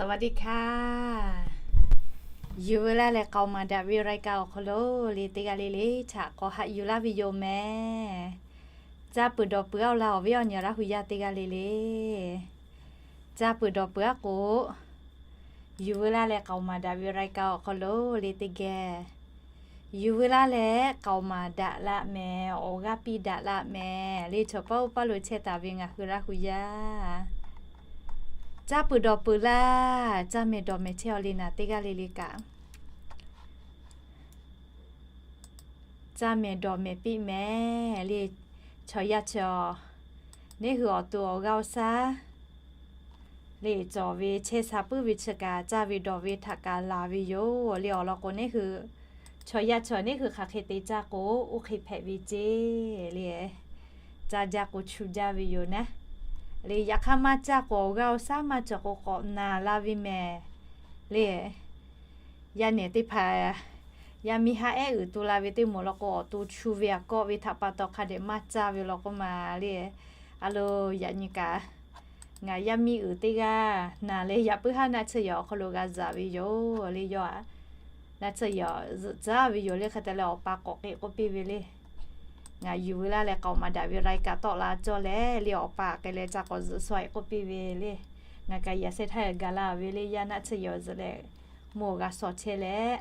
สวัสดีค่ะ Yuˬ veu laˇ leh k'aoˍ maˍ daꞈ ve รายการ awˬ hk'aw lo le teˇ g'aˇ le le htaꞈ k'awꞈ haꞈ yuˬ laˇ ve yoˬ mehˍ. Caˇ peuˬ dawˬ peuˬ-aˬ laˇ awˬ viˉ awˬ nyi Laˇ hu yaˇ teˇ g'aˇ le le. Caˇ peuˬ dawˬ peuˬ-aˬ k'o, Yuˬ veu laˇ leh k'aoˍ maˍ daꞈ ve รายการ awˬ hk'aw lo le teˇ geh yuˬ veu laˇ leh k'aoˍ maˍ daꞈ laˇ mehˍ, awˬ g'aˇ piˇ daꞈ laˇ mehˍ le. Chaw paˇ oˇ paˇ lo chehˇ taˍ ve ngaˬ hui Laˇ hu yaˇ, caˇ peuˬ dawˬ peuˬ laˇ, caˇ mehˍ dawˬ mehˍ chehˇ-aw le naˍ teˇ g'aˇ le le kaꞈ. Caˇ mehˍ dawˬ mehˍ piˇ mehˍ le. Chaw yaˇ chaw, neˇ hui awˬ to awˬ g'aˇ awˬ shaˉ le cawˬ ve chehˇ sha puiˉ ve chi kaꞈ, caˇ ve dawˬ ve htaꞈ kaꞈ laˬ ve yoˬ le. Awˬ lawn k'o, neˇ hui chaw yaˇ chaw neˇ hui hk'aˬ hk'e te caˇ k'o, oˇ hk'e hpehꞈ ve ceˇ le. Caˇ jaˇ k'o chu jaˇ ve yoˬ naˉ le. Yaꞈ hk'aˇ maˇ caˇ k'o, awˬ g'aˇ awˬ shaˉ maˇ cawˬ k'o, k'awꞈ naˍ la ve mehˍ le. Yaˇ nehˬ teˇ hpaˍ yaˇ miˇ haˉ ehˉ uiˍ tu la ve teˇ moˍ law k'o, awˬ to chu ve aꞈ kawˆ ve htaꞈ pa taw hk'a dehꞈ maˇ caˇ ve law k'o maˍ le. A lo, yaꞈ nyi kaꞈ ngaˬ yaˇ miˇ uiˍ teˇ g'aˇ naˍ leh yaꞈ puiˉ haˉ naˆ tsuhˇ yawˬ awˬ hk'aw lo g'a zuhꞈ ve yoˬ le. Yawˇ aꞈ naˆ tsuhˇ yawˬ zuhꞈ caˉ ve yoˬ le. Hk'e te leh awˬ pa k'awꞈ k'ai k'oˆ piˇ ve le. Ngaˬ yuˬ veu laˇ leh k'aoˍ maˍ daꞈ ve รายการ tawˆ la cawˇ leh le, awˬ pa k'ai leh ca k'awꞈ zuhꞈ shaw-e k'oˆ piˇ ve le. Ngaˬ kaꞈ yaꞈ sheh htaˇ gaˬ la ve le. Yaˇ naˆ tsuhˇ yawˬ zuhꞈ leh mawˬ g'a shaw chehˇ leh,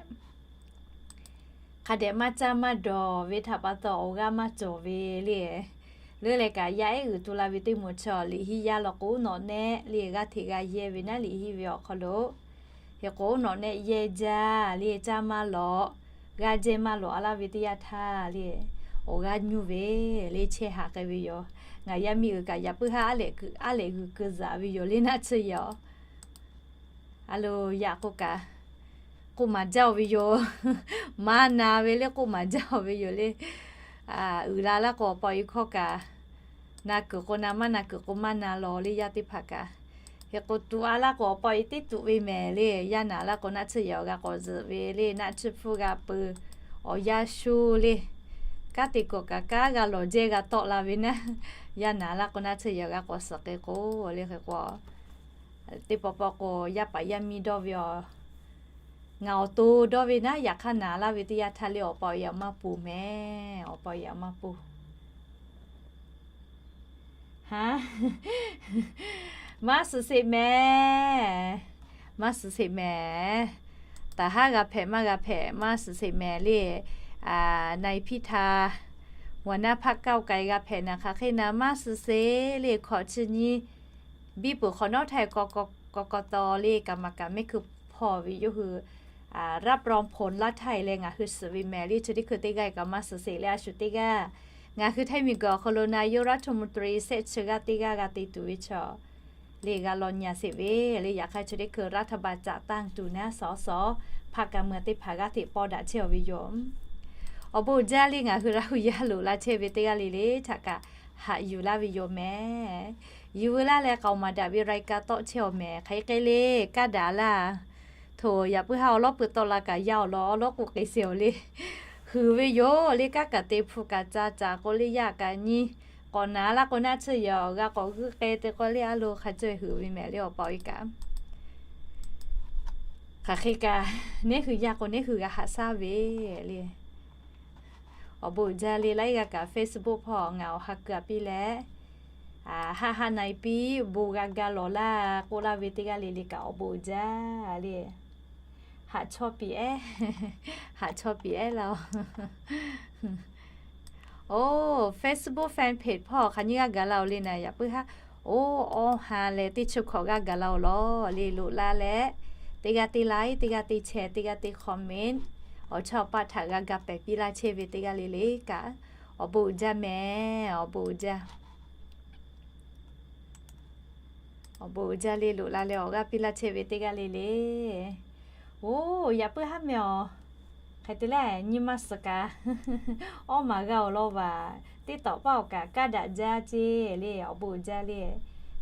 hk'a dehꞈ maˇ caˇ maˇ dawˬ ve htaꞈ pa taw awˬ g'aˇ maˇ cawˬ ve le. Leuˉ leh kaꞈ yaˇ ehˉ uiˍ tu la ve teˇ moˍ chaw liꞈ hiˉ yaˇ law k'o, nawꞈ nehˆ le g'aˇ hteꞈ g'a yehˇ ve naˉ liꞈ hiˉ ve awˬ hk'aw lo. Hk'e k'o, nawꞈ nehˆ yehˇ jaˇ le, caˇ maˇ lawꞈ, g'aˇ jehˇ maˇ lawꞈ-a laˇ ve teˇ yanˇ htaˇ le, awˬ g'aˇ nyuˇ ve le chehˇ haꞈ k'ai ve yoˬ. Ngaˬ yaˇ miˇ uiˍ kaꞈ yaꞈ puiˉ haˉ aˉ lehꞈ g'uiˬ keu zuhꞈ ve yoˬ le naˆ tsuhˇ yawˬ. A lo, yaꞈ k'o kaꞈ k'oˆ maˍ jaˇ-oˬ ve yoˬ. Maˇ na ve le, k'oˆ maˍ jaˇ-oˬ ve yoˬ le. Uiˍ la laˇ k'o, awˬ pa awˬ e hkawˇ kaꞈ na kuiˬ k'o na, maˇ na kuiˬ k'o maˇ na law le, yaˇ teˇ hpaˍ kaꞈ. Hk'e k'o, tuꞈ-a laˇ k'o, awˬ pa awˬ e teˇ tuꞈ ve mehˍ le. Yaˇ naˍ laˇ k'o, naˆ tsuhˇ yawˬ g'a k'awꞈ zuhꞈ ve le. Naˆ tsuhˇ hpfuhˇ g'a peu, awˬ yaˇ shu le. Kanˉ te kawꞈ kaꞈ kanˉ g'a lawˬ jehˇ g'a tawˆ la ve naˉ, yaˇ naˍ laˇ k'o, naˆ tsuhˇ yawˬ g'a k'awꞈ suhˍ k'ai k'o le. Hk'e k'o, teˇ pawˆ pawˆ k'o, yaˇ paˍ yaˇ miˇ dawˇ ve aˬ, ngaˬ awˬ to dawˇ ve naˉ, yaꞈ hk'aˇ naˍ laˇ ve teˇ yanˇ htaˇ le, awˬ pa awˬ e aꞈ maˇ ponˬ mehˍ. Awˬ pa awˬ e aꞈ maˇ ponˬ. Haˉ, maˇ suhˍ sheˍ mehˍ. Maˇ suhˍ sheˍ mehˍ. Taˍ haˉ g'a hpehꞈ maˇ g'a hpehꞈ maˇ suhˍ sheˍ mehˍ le. Nai hpiˇ htaˇ, หัวหน้าพรรคก้าวไกล g'a hpehꞈ naˍ hk'aˬ hk'e naˍ maˇ suhˍ sheˍ le. Hkawꞈ chi nyi biˇ peuˬ hk'awꞈ nawˉ htaiˍ กกต le กรรมการ mehˆ hkui hpawˇ ve yawˇ hui รับรองผล laˇ htaiˍ leh ngaˬ hui suhˍ ve mehˍ le. Chi teˇ hkui teˇ g'aˇ kaꞈ maˇ suhˍ sheˍ le. A shu teˇ g'aˇ ngaˬ hui htaiˇ miˬguiˬ awˬ hk'aw lo นายกรัฐมนตรี shehˆ chi g'aˇ teˇ g'aˇ g'a te tuˬ ve chaw le g'a law nyi-a sheˍ ve le. Yaꞈ hk'aˇ chi teˇ hkui รัฐบาลจัดตั้ง tuˬ naˉ, สส พรรคการเมือง teˇ hpaˍ g'aˇ hteꞈ pawˇ daꞈ chehˇ-aˬ ve yoˬ. Awˬ bon uiˍ jaˇ le, ngaˬ hui Laˇ hu yaˇ loꞈ la chehˇ ve teˇ g'aˇ le le htaꞈ kaꞈ haꞈ yuˬ laˇ ve yoˬ mehˍ. Yuˬ veu laˇ leh k'aoˍ maˍ daꞈ ve รายการ tawˆ chehˇ-aˬ mehˍ. Hk'aˬ hk'e le, kaˇ daꞈ laˇ. Htoꞈ, yaꞈ puiˉ haˉ awˬ lawˉ peuˬ tawˆ la kaꞈ yaˇ awˬ lawn awˬ lawˉ k'oˆ k'ai sheˍ-aˬ le. Huiˍ ve yoˬ le. Kanˉ kaꞈ te hpu kaꞈ ca caˍ k'o le, yaˇ kaꞈ nyi k'awꞈ naˍ laˇ k'o, naˆ tsuhˇ yawˬ g'a k'awꞈ g'uiˇ k'ai te k'o le, a lo hk'a caweh huiˍ ve mehˍ le. Awˬ pa awˬ e kaꞈ hk'aˬ hk'e kaꞈ, neˇ hui yaˇ k'o neˇ hui g'a haꞈ shaˉ ve le. Awˬ bon uiˍ jaˇ le. Laiˉ g'aˇ kaꞈ Facebook hpawˇ ngaˬ awˬ ha keu-a piˇ leh, haˆ haˆ na-e piˇ, bon g'a ga lawˬ laˇ k'oˆ laˇ ve teˇ g'aˇ le le kaꞈ awˬ bon uiˍ jaˇ le. Haꞈ chawˇ piˇ-ehˉ, haꞈ chawˇ piˇ-ehˉ laˇ-oˬ. Oˇ, Facebook fan page hpawˇ hk'aˬ nyi g'aˇ gaˬ la-oˬ le naˍ, yaꞈ puiˉ haˉ, oˇ, awˬ ha leh teˇ chi hkawꞈ g'aˇ gaˬ la-oˬ lawˬ le. Loꞈ la leh, teˇ g'aˇ teˇ like, teˇ g'aˇ teˇ share, teˇ g'aˇ teˇ comment, awˬ chawˇ awˬ paˆ htaꞈ g'a ga pehˍ piˇ laˇ chehˇ ve teˇ g'aˇ le le kaꞈ, awˬ bon uiˍ jaˇ mehˍ. Awˬ bon uiˍ jaˇ. Awˬ bon uiˍ jaˇ le. Loꞈ la leh awˬ g'aˇ piˇ laˇ chehˇ ve teˇ g'aˇ le le. Oˇ, yaꞈ puiˉ haˉ mehˍ-oˬ. Hk'e te leh nyi ma suhˍ kaꞈ, awˇ maˬ g'a awˬ lawn vaˬ. TikTok paˇ awˬ kaꞈ kaˇ daꞈ jaˇ ceˇ le. Awˬ bon uiˍ jaˇ le.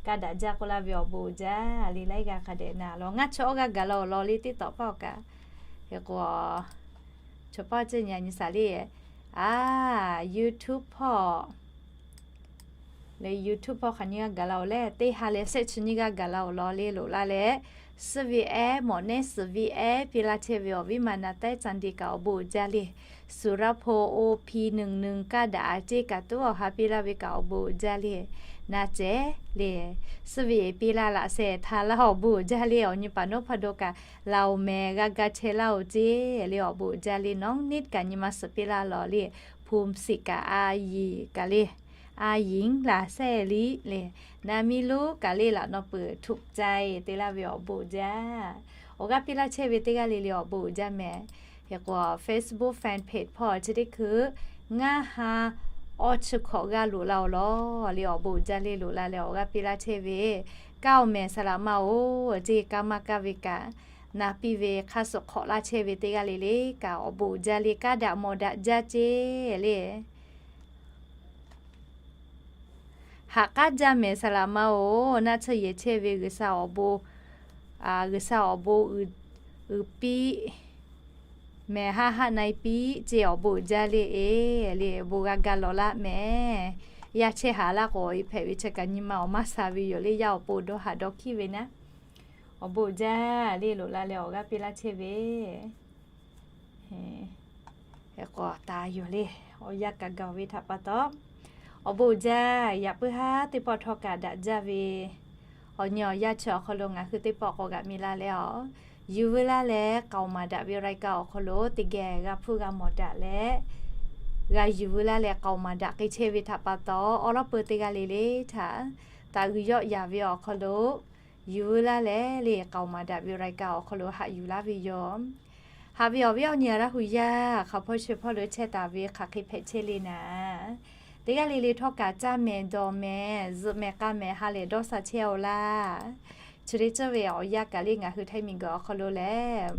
Kaˇ daꞈ jaˇ k'oˆ laˇ ve awˬ bon uiˍ jaˇ le. Laiˉ g'aˇ hk'a dehꞈ naˍ lawˬ. Ngaˇ chaw awˇ g'aˇ gaˬ la awˬ lawn le, TikTok paˇ awˬ kaꞈ. Hk'e k'o, chaw paˇ ceh nyi a nyi shaˍ le. A, YouTube hpawˇ Leh YouTube hpawˇ hk'aˬ nyiˇ g'aˇ gaˬ la-oˬ leh, teˇ ha leh shehˆ chi nyiˇ g'aˇ gaˬ la-oˬ law le loꞈ la leh, suhˉ ve ehˉ mawꞈ nehˉ suhˍ ve ehˉ piˇ laˇ chehˇ ve awˬ viˉ ma na taiˉ ca nde kaꞈ awˬ bon uiˍ jaˇ le. Suˍraˍhpoˍ O P หนึ่งหนึ่ง kaˇ daꞈ a ceˇ kaꞈ tuˉ awˬ ha piˇ laˇ ve kaꞈ awˬ bon uiˍ jaˇ le. Na cehˬ le, suhˉ ve ehˉ piˇ laˇ laꞈ sheh htaˇ laˇ awˬ bon uiˍ jaˇ le. Awˬ nyi paˍ nawˉ hpaˇ do kaꞈ laˬ-oˬ mehˍ g'a ga chehˇ laˇ-oˬ ceˇ le. Awˬ bon uiˍ jaˇ le. Nawˬ niˆ kaꞈ nyi ma suhˍ piˇ laˇ lawˬ le. Hpu shiˍ kaꞈ a yiˍ kaꞈ le, a yiˍ laˬ shehˆ liˇ le. Na miˇ lonˉ kaꞈ le laꞈ naw peuˬ ถูกใจ te laˇ ve awˬ bon uiˍ jaˇ. Awˬ g'aˇ piˇ laˇ chehˇ ve teˇ g'aˇ le le awˬ bon uiˍ jaˇ mehˍ. Hk'e k'o Facebook fan page hpawˇ chi teˇ hkui ngaˇ ha awˇ chi hkawꞈ g'aˇ loꞈ la-oˬ law le. Awˬ bon uiˍ jaˇ le loꞈ la leh awˬ g'aˇ piˇ laˇ chehˇ ve kaˇ-oˬ mehˍ saˍ laꞈ ma-oˬ ceˇ. Kaˇ maˇ kaˇ ve kaꞈ na piˇ ve hk'aˇ suh hk'awꞈ laˇ chehˇ ve teˇ g'aˇ le le kaꞈ awˬ bon uiˍ jaˇ le. Kaˇ daꞈ mawˬ daꞈ jaˇ ceˇ le. Haꞈ k'aˉ jaˇ mehˍ saˍ laꞈ ma-oˬ. Naˆ tsuhˇ yehˬ chehˇ ve G'uiˬsha awˬ bon, G'uiˬsha awˬ bon uiˍ piˇ mehˍ haˆ haˆ na-e piˇ ceˇ. Awˬ bon uiˍ jaˇ le e le. Bon g'a ga lawˬ laˇ mehˍ. Yaˇ chehˇ haˍ laˇ k'o, awˬ e hpehꞈ ve chi kaꞈ nyi ma awˬ maˇ sha ve yoˬ le. Yaˇ awˬ pon dawˇ haˍ dawˇ hkiˉ ve naˉ. Awˬ bon uiˍ jaˇ le loꞈ la leh awˬ g'aˇ piˇ laˇ chehˇ ve hk'e k'o taˍ yoˬ le. Awˬ yanˇ kaꞈ gaˬ ve htaꞈ pa taw, awˬ bon uiˍ jaˇ. Yaꞈ puiˉ haˉ teˇ pawˆ htawˇ kaꞈ daꞈ jaˇ ve awˬ nyi awˬ yanˇ chi awˬ hk'aw lo ngaˬ hui teˇ pawˆ k'awꞈ g'aꞈ mi la leh, awˬ yuˬ veu laˇ leh k'aoˍ maˍ daꞈ ve รายการ awˬ hk'aw lo teˇ geh g'a hpuˇ g'a mawˬ daꞈ leh, g'a yuˬ veu laˇ leh k'aoˍ maˍ daꞈ k'ai chehˇ ve htaꞈ pa taw, awˬ lawˉ peu teˇ g'aˇ le le htaꞈ taꞈ g'uiˬ yawˆ yaˍ ve awˬ hk'aw lo yuˬ veu laˇ leh le k'aoˍ maˍ daꞈ ve รายการ awˬ hk'aw lo haꞈ yuˬ laˇ ve yoˬ. Haꞈ ve awˬ viˉ awˬ nyi Laˇ hu yaˇ hk'aˬ hpawˇ chi hpawˇ lo chehˇ taˍ ve hk'aˬ hk'e hpehꞈ chehˇ le naˍ, teˇ g'aˇ le le htawˇ kaꞈ caˇ mehˍ dawˬ mehˍ zuhꞈ mehˍ k'a mehˍ ha lehˬ dawˇ sha chehˇ-oˆ laˇ. Chi le tcuhˇ ve awˬ yanˇ kaꞈ le ngaˬ hui Htaiˇ miˬguiˬ awˬ hk'aw lo lehˬ,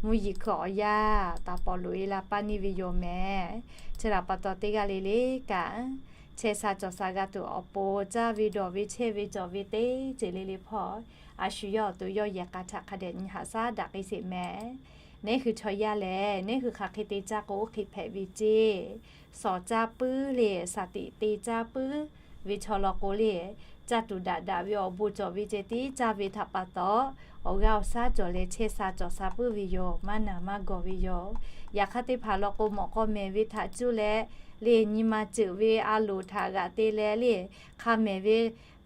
mvuhˇ yeˬ hkui awˬ yanˇ taˍ pawˍ loꞈ-e la paˇ neˇ ve yoˬ mehˍ. Chi htaꞈ pa taw teˇ g'aˇ le le kaꞈ chehˇ sha cawˬ sha g'a tuˬ awˬ pon caˇ ve dawˬ ve chehˇ ve cawˬ ve teˇ ceuˬ le le hpawˇ a shu yawˇ awˬ to yawˇ yehˬ k'a htaꞈ hk'a dehꞈ nyi haꞈ shaˉ daꞈ k'ai sheˍ mehˍ. Neˇ hui chaw yaˇ lehˬ, neˇ hui hk'aˬ hk'e te caˇ k'o oˇ hk'e hpehꞈ ve ceˇ. Sawˍ caˇ puiˉ le, shaˍ tiꞈ te caˇ puiˉ ve chaw law k'o le, caˇ tuˬ daꞈ daꞈ ve awˬ bon cawˬ ve ceh tiˉ caˇ ve htaꞈ pa taw, awˬ g'aˇ awˬ shaˉ cawˬ leh chehˇ sha cawˬ sha puiˉ ve yoˬ. Maˇ naˬ maˇ gawˬ ve yoˬ. Yaꞈ hk'aˇ teˇ hpaˍ law k'o mawꞈ k'aw mehˍ ve htaꞈ cuˇ leh le, nyi ma ceuˬ ve a loˍ htaꞈ g'aꞈ te leh le, hk'a mehˍ ve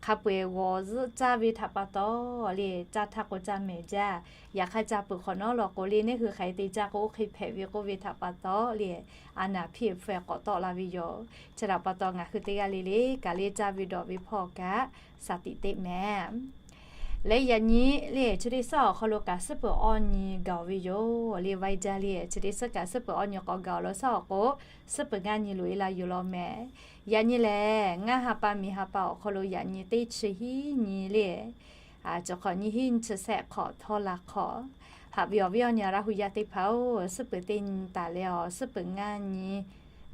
hk'a peu-eˬ g'awˬ zuhˆ caˇ ve htaꞈ pa taw le, caˇ htaˇ k'o caˇ mehˍ jaˇ. Yaꞈ hk'aˇ caˇ peuˬ hk'awꞈ nawˉ law k'o le, neˇ hui hk'aˬ hk'e te caˇ k'o oˇ hk'e hpehꞈ ve k'oˆ ve htaꞈ pa taw le, a naˍ hpiˇ hpfuhˇ k'awꞈ tawˆ la ve yoˬ. Chi htaꞈ pa taw ngaˬ hui teˇ g'aˇ le le kaꞈ le caˇ ve dawˬ ve hpawˇ kaꞈ shaˍ tiꞈ teˇ mehˍ. Leh yaꞈ nyi le chi teˇ suhˉ awˬ hk'aw lo kaꞈ suhˉ peuˬ awˇ nyi gaˬ-oˬ ve yoˬ le. Vaiˇ jaˇ le chi teˇ suhˉ kaꞈ suhˉ peuˬ awˇ nyi k'awꞈ gaˬ-oˬ law suhˉ awˬ k'o, suhˉ peuˬ ngaˇ nyi loꞈ-e la yoˬ law mehˍ. Yaꞈ nyi lehˬ, ngaˇ ha pa miˬ ha pa awˬ hk'aw lo yaꞈ nyi teˇ chi hiˉ nyi le, cawˬ hk'awꞈ nyiˇ hiˉ nyi chi shehˆ hk'awꞈ htawˇ la hk'awꞈ, haꞈ ve awˬ viˉ awˬ nyi Laˇ hu yaˇ teˇ hpaˍ-oˬ, suhˉ peuˬ teˇ nyi taˍ leh awˬ suhˉ peuˬ ngaˇ nyi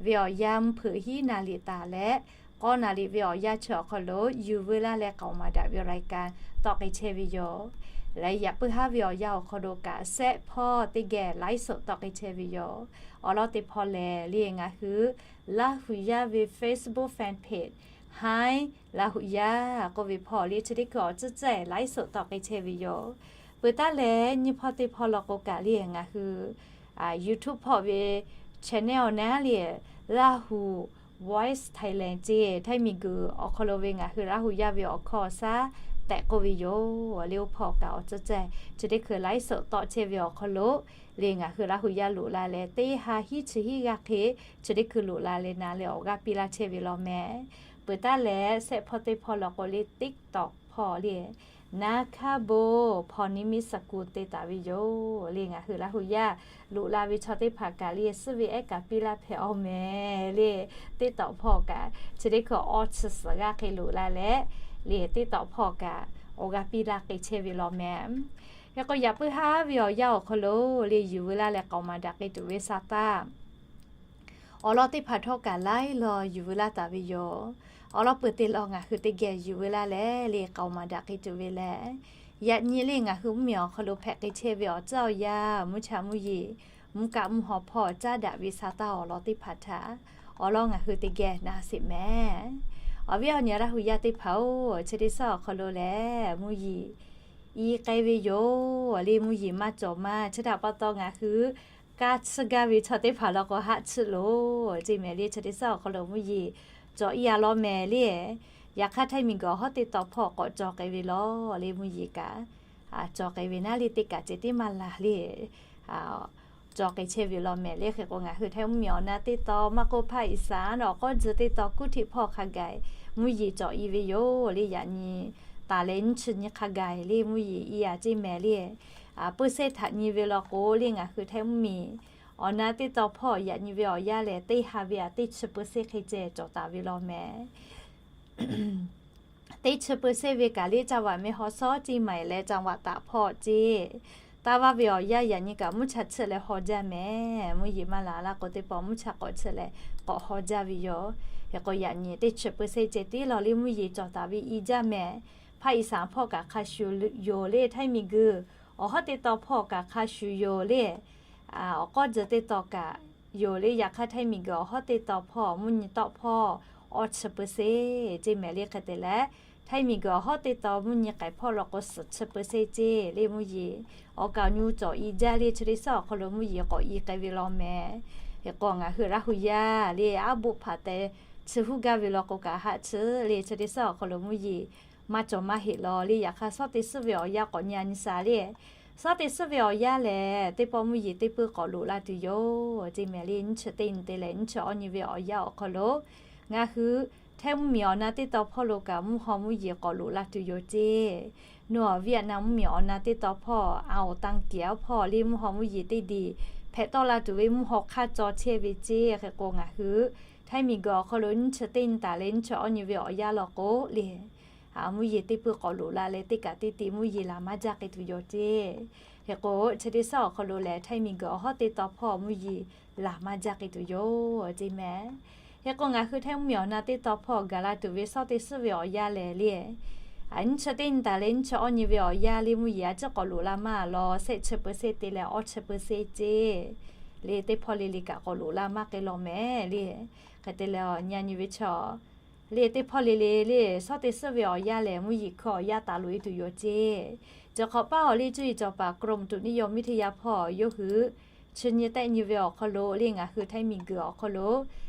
ve awˬ yanˇ mvuhˇ hpeuꞈ hiˉ naˍ liꞈ taˍ leh, k'awˇ naˍ liꞈ ve awˬ yanˇ chi awˬ hk'aw lo yuˬ veu laˇ leh k'aoˍ maˍ daꞈ ve รายการ tawˆ k'ai chehˇ ve yoˬ. Leh yaꞈ puiˉ haˉ ve awˬ yanˇ awˬ hk'aw lo kaꞈ shehˆ hpawˇ teˇ geh ไลฟ์สด tawˆ k'ai chehˇ ve yoˬ. Awˬ lawn teˇ hpawˇ lehˬ le ngaˬ hui Laˇ hu yaˇ ve Facebook fan page Hi Laˇ hu yaˇ k'oˆ ve hpawˇ le chi teˇ hkui awˬ tcuhˉ tcuhˉ ไลฟ์สด tawˆ k'ai chehˇ ve yoˬ. Peuˬ taˉ leh nyiˇ hpawˇ teˇ hpawˇ law k'o kaꞈ le ngaˬ hui YouTube hpawˇ ve channel naˉ le Laˇ hu Voice Thailand ceˇ Htaiˇ miˬguiˬ awˬ hk'aw lo ve ngaˬ hui Laˇ hu yaˇ ve awˬ hkawˇ awˬ shaˉ tehꞈ k'oˆ ve yoˬ. Le oˇ hpawˇ kaꞈ awˬ tcuhˉ tcuhˉ chi teˇ hkui ไลฟ์สด tawˆ chehˇ ve awˬ hk'aw lo le ngaˬ hui Laˇ hu yaˇ loꞈ la leh teˇ ha hiˉ chi hiˉ g'aˇ hk'e chi teˇ hkui loꞈ la leh na leh awˬ g'aˇ piˇ laˇ chehˇ ve law mehˍ. Peuˬ taˉ leh shehˆ hpawˇ teˇ hpawˇ law k'o le TikTok hpawˇ le naˉ hkaˇ bon hpaw ni miˇ สกุล te taˍ ve yoˬ. Le ngaˬ hui Laˇ hu yaˇ loꞈ la ve chaw teˇ hpaˍ kaꞈ le suhˉ ve ehˉ kaꞈ piˇ laˇ hpehꞈ-oˬ mehˍ. Le TikTok hpawˇ kaꞈ chi teˇ hkui awˇ chi suhˍ g'aˇ hk'e loꞈ la leh le TikTok hpawˇ kaꞈ awˬ g'aˇ piˇ laˇ k'ai chehˇ ve law mehˍ. Hk'e k'o yaꞈ puiˉ haˉ ve awˬ yanˇ awˬ hk'aw lo le yuˬ veu laˇ leh k'aoˍ maˍ daꞈ k'ai tuˬ ve sa taˇ awˬ lawn teˇ hpaˍ htawˇ kaꞈ laiˉ law yuˬ veu laˇ taˍ ve yoˬ. Awˬ lawn peuˬ te law ngaˬ hui teˇ geh yuˬ veu laˇ leh le k'aoˍ maˍ daꞈ k'ai tuˬ ve lehˬ, yaꞈ nyi le ngaˬ hui mvuhˇmiˬ awˬ hk'aw lo hpehꞈ k'ai chehˇ ve awˬ tcuhˉ awˬ yanˇ mvuhˇ cha mvuhˇ yeˬ mvuhˇ kaˆ mvuhˇ haw hpawˇ caˉ daꞈ ve sa taˇ awˬ lawn teˇ hpaˍ htaꞈ awˬ lawn ngaˬ hui teˇ geh na sheˍ mehˍ. Awˬ viˉ awˬ nyi Laˇ hu yaˇ teˇ hpaˍ-oˬ, chi teˇ suhˉ awˬ hk'aw lo lehˬ mvuhˇ yeˬ i k'ai ve yoˬ le. Mvuhˇ yeˬ maˇ cawˬ maˇ chi htaꞈ pa taw ngaˬ hui kaˇ tsuhˇ gaˇ ve chaw teˇ hpaˍ law k'o haˆ tsuhˇ loˬ ceˇ mehˍ le. Chi teˇ suhˉ awˬ hk'aw lo mvuhˇ yeˬ cawˬ i a law mehˍ le. Yaꞈ hk'aˇ htaiˇ miˬguiˬ awˬ hawˉ teˇ taw hpawˇ k'awꞈ cawˬ k'ai ve law le. Mvuhˇ yeˬ kaꞈ cawˬ k'ai ve naˉ le, teˇ kaꞈ ceh tiˉ maˇ laˬ le. Cawˬ k'ai chehˇ ve law mehˍ le. Hk'e k'o ngaˬ hui htaiˇ mvuhˇ miˬ awˬ na teˇ taw maˇ k'oˆ, hpaˇ iˍsaˍ awˬ k'awˇ tzuhˬ teˇ taw kuˇ htiꞈ hpawˇ hk'a gaˬ mvuhˇ yeˬ cawˬ i ve yoˬ le. Yaꞈ nyi taˍ leh nyiˇ chi nyi hk'a gaˬ le mvuhˇ yeˬ i a ceˇ mehˍ le. Peuˇ sehˉ htaꞈ nyi ve law k'o le, ngaˬ hui htaiˇ mvuhˇ miˬ awˬ na teˇ taw hpawˇ yaꞈ nyi ve awˬ yanˇ lehˬ, teˇ ha ve aꞈ teˇ chi peuˇ sehˉ hk'e ceh cawˬ taˍ ve law mehˍ. Teˇ chi peuˇ sehˉ ve kaꞈ le, จังหวัดแม่ฮ่องสอน เชียงใหม่ leh จังหวัดตาก hpawˇ ceˇ, taˇ vaˇ ve awˬ yanˇ yaꞈ nyi kaꞈ mvuhˇ cha tsuhˇ leh haw jaˇ mehˍ. Mvuhˇ yeˬ maˇ laˬ laˇ k'o teˇ pawˆ mvuhˇ cha k'awꞈ tsuhˇ leh k'awꞈ haw jaˇ ve yoˬ. Hk'e k'o yaꞈ nyi teˇ chi peuˇ sehˉ ceh tiˉ law le mvuhˇ yeˬ cawˬ taˍ ve i jaˇ mehˍ. Hpaˇ iˍsaˍ hpawˇ kaꞈ hk'a shuˍ yoˬ le, htaiˇ miˬguiˬ awˬ hawˉ teˇ taw hpawˇ kaꞈ hk'a shuˍ yoˬ le. Awˬ k'awˇ tzuhˬ teˇ taw kaꞈ yoˬ le. Yaꞈ hk'aˇ htaiˇ miˬguiˬ awˬ hawˉ teˇ taw hpawˇ mvuhˇ nyi tawˆ hpawˇ awˇ chi peuˇ sehˉ ceˇ mehˍ le. Hk'e te leh htaiˇ miˬguiˬ awˬ hawˉ teˇ taw mvuhˇ nyi k'ai hpawˇ law k'o suhˍ chi peuˇ sehˉ ceˇ le mvuhˇ yeˬ awˬ kaˍ awˬ nyu cawˬ i jaˇ le. Chi teˇ suhˉ awˬ hk'aw lo mvuhˇ yeˬ k'awꞈ i k'ai ve law mehˍ. Hk'e k'o ngaˬ hui Laˇ hu yaˇ le aˉ boˆ hpaꞈ te chi huˉ gaˇ ve law k'o kaꞈ haˆ tsuhˇ le. Chi teˇ suhˉ awˬ hk'aw lo mvuhˇ yeˬ maˇ cawˬ maˇ heˆ law le. Yaꞈ hk'aˇ suhˉ teˇ suhˉ ve awˬ yanˇ k'awꞈ nyi a nyi shaˍ le. Suhˉ teˇ suhˉ ve awˬ yanˇ lehˬ teˇ pawˆ mvuhˇ yeˬ teˇ peuˇ k'awꞈ loꞈ la tuˬ yoˬ ceˇ mehˍ le. Nyiˇ chi teˇ nyi te leh nyiˇ chi awˇ nyi ve awˬ yanˇ awˬ hk'aw lo ngaˬ hui htaiˇ mvuhˇ miˬ awˬ na teˇ taw hpawˇ lo kaꞈ mvuhˇ haw mvuhˇ yeˬ k'awꞈ loꞈ la tuˬ yoˬ ceˇ. Nawˬ Vietnam mvuhˇ miˬ awˬ na teˇ taw hpawˇ a oˍ tanˇ kiˍ aˉ hpawˇ le mvuhˇ haw mvuhˇ yeˬ teˇ diˬ hpehꞈ tawˆ la tuˬ ve mvuhˇ haw hk'aˇ caw chehˇ ve ceˇ. Hk'e k'o ngaˬ hui htaiˇ miˬguiˬ awˬ hk'aw lo nyiˇ chi teˇ nyi taˍ leh nyiˇ chi awˇ nyi ve awˬ yanˇ law k'o le, mvuhˇ yeˬ teˇ peuˇ k'awꞈ loꞈ la leh teˇ kaꞈ teˇ te mvuhˇ yeˬ laˬ maˇ jaˇ k'ai tuˬ yoˬ ceˇ. Hk'e k'o chi teˇ suhˉ awˬ hk'aw lo lehˬ htaiˇ miˬguiˬ awˬ hawˉ teˇ taw hpawˇ mvuhˇ yeˬ laˬ maˇ jaˇ k'ai tuˬ yoˬ ceˇ mehˍ. Hk'e k'o ngaˬ hui htaiˇ mvuhˇ miˬ awˬ na teˇ taw hpawˇ gaˬ la tuˬ ve suhˉ teˇ suhˉ ve awˬ yanˇ lehˬ le, nyiˇ chi teˇ nyi taˍ leh nyiˇ chi awˇ nyi ve awˬ yanˇ le mvuhˇ yeˬ a ciˉ k'awꞈ loꞈ la maˇ law, shehˆ chi peuˇ sehˉ te leh awˇ chi peuˇ sehˉ ceˇ le. Teˇ hpawˇ le le kaꞈ k'awꞈ loꞈ la maˇ k'ai law mehˍ le. Hk'e te leh awˬ nyi a nyi ve chaw le teˇ hpawˇ le le le suhˉ teˇ suhˉ ve awˬ yanˇ lehˬ mvuhˇ yeˬ hkui awˬ yanˇ taˍ loꞈ e tuˬ yoˬ ceˇ. Cawˬ hk'awꞈ paˉ awˬ le cuˇ yiˍ cawˬ paˍ กรมอุตุนิยมวิทยา hpawˇ yawˇ hui chi nyi tehˆ nyi ve awˬ hk'aw lo le ngaˬ hui htaiˇ miˬguiˬ awˬ hk'aw lo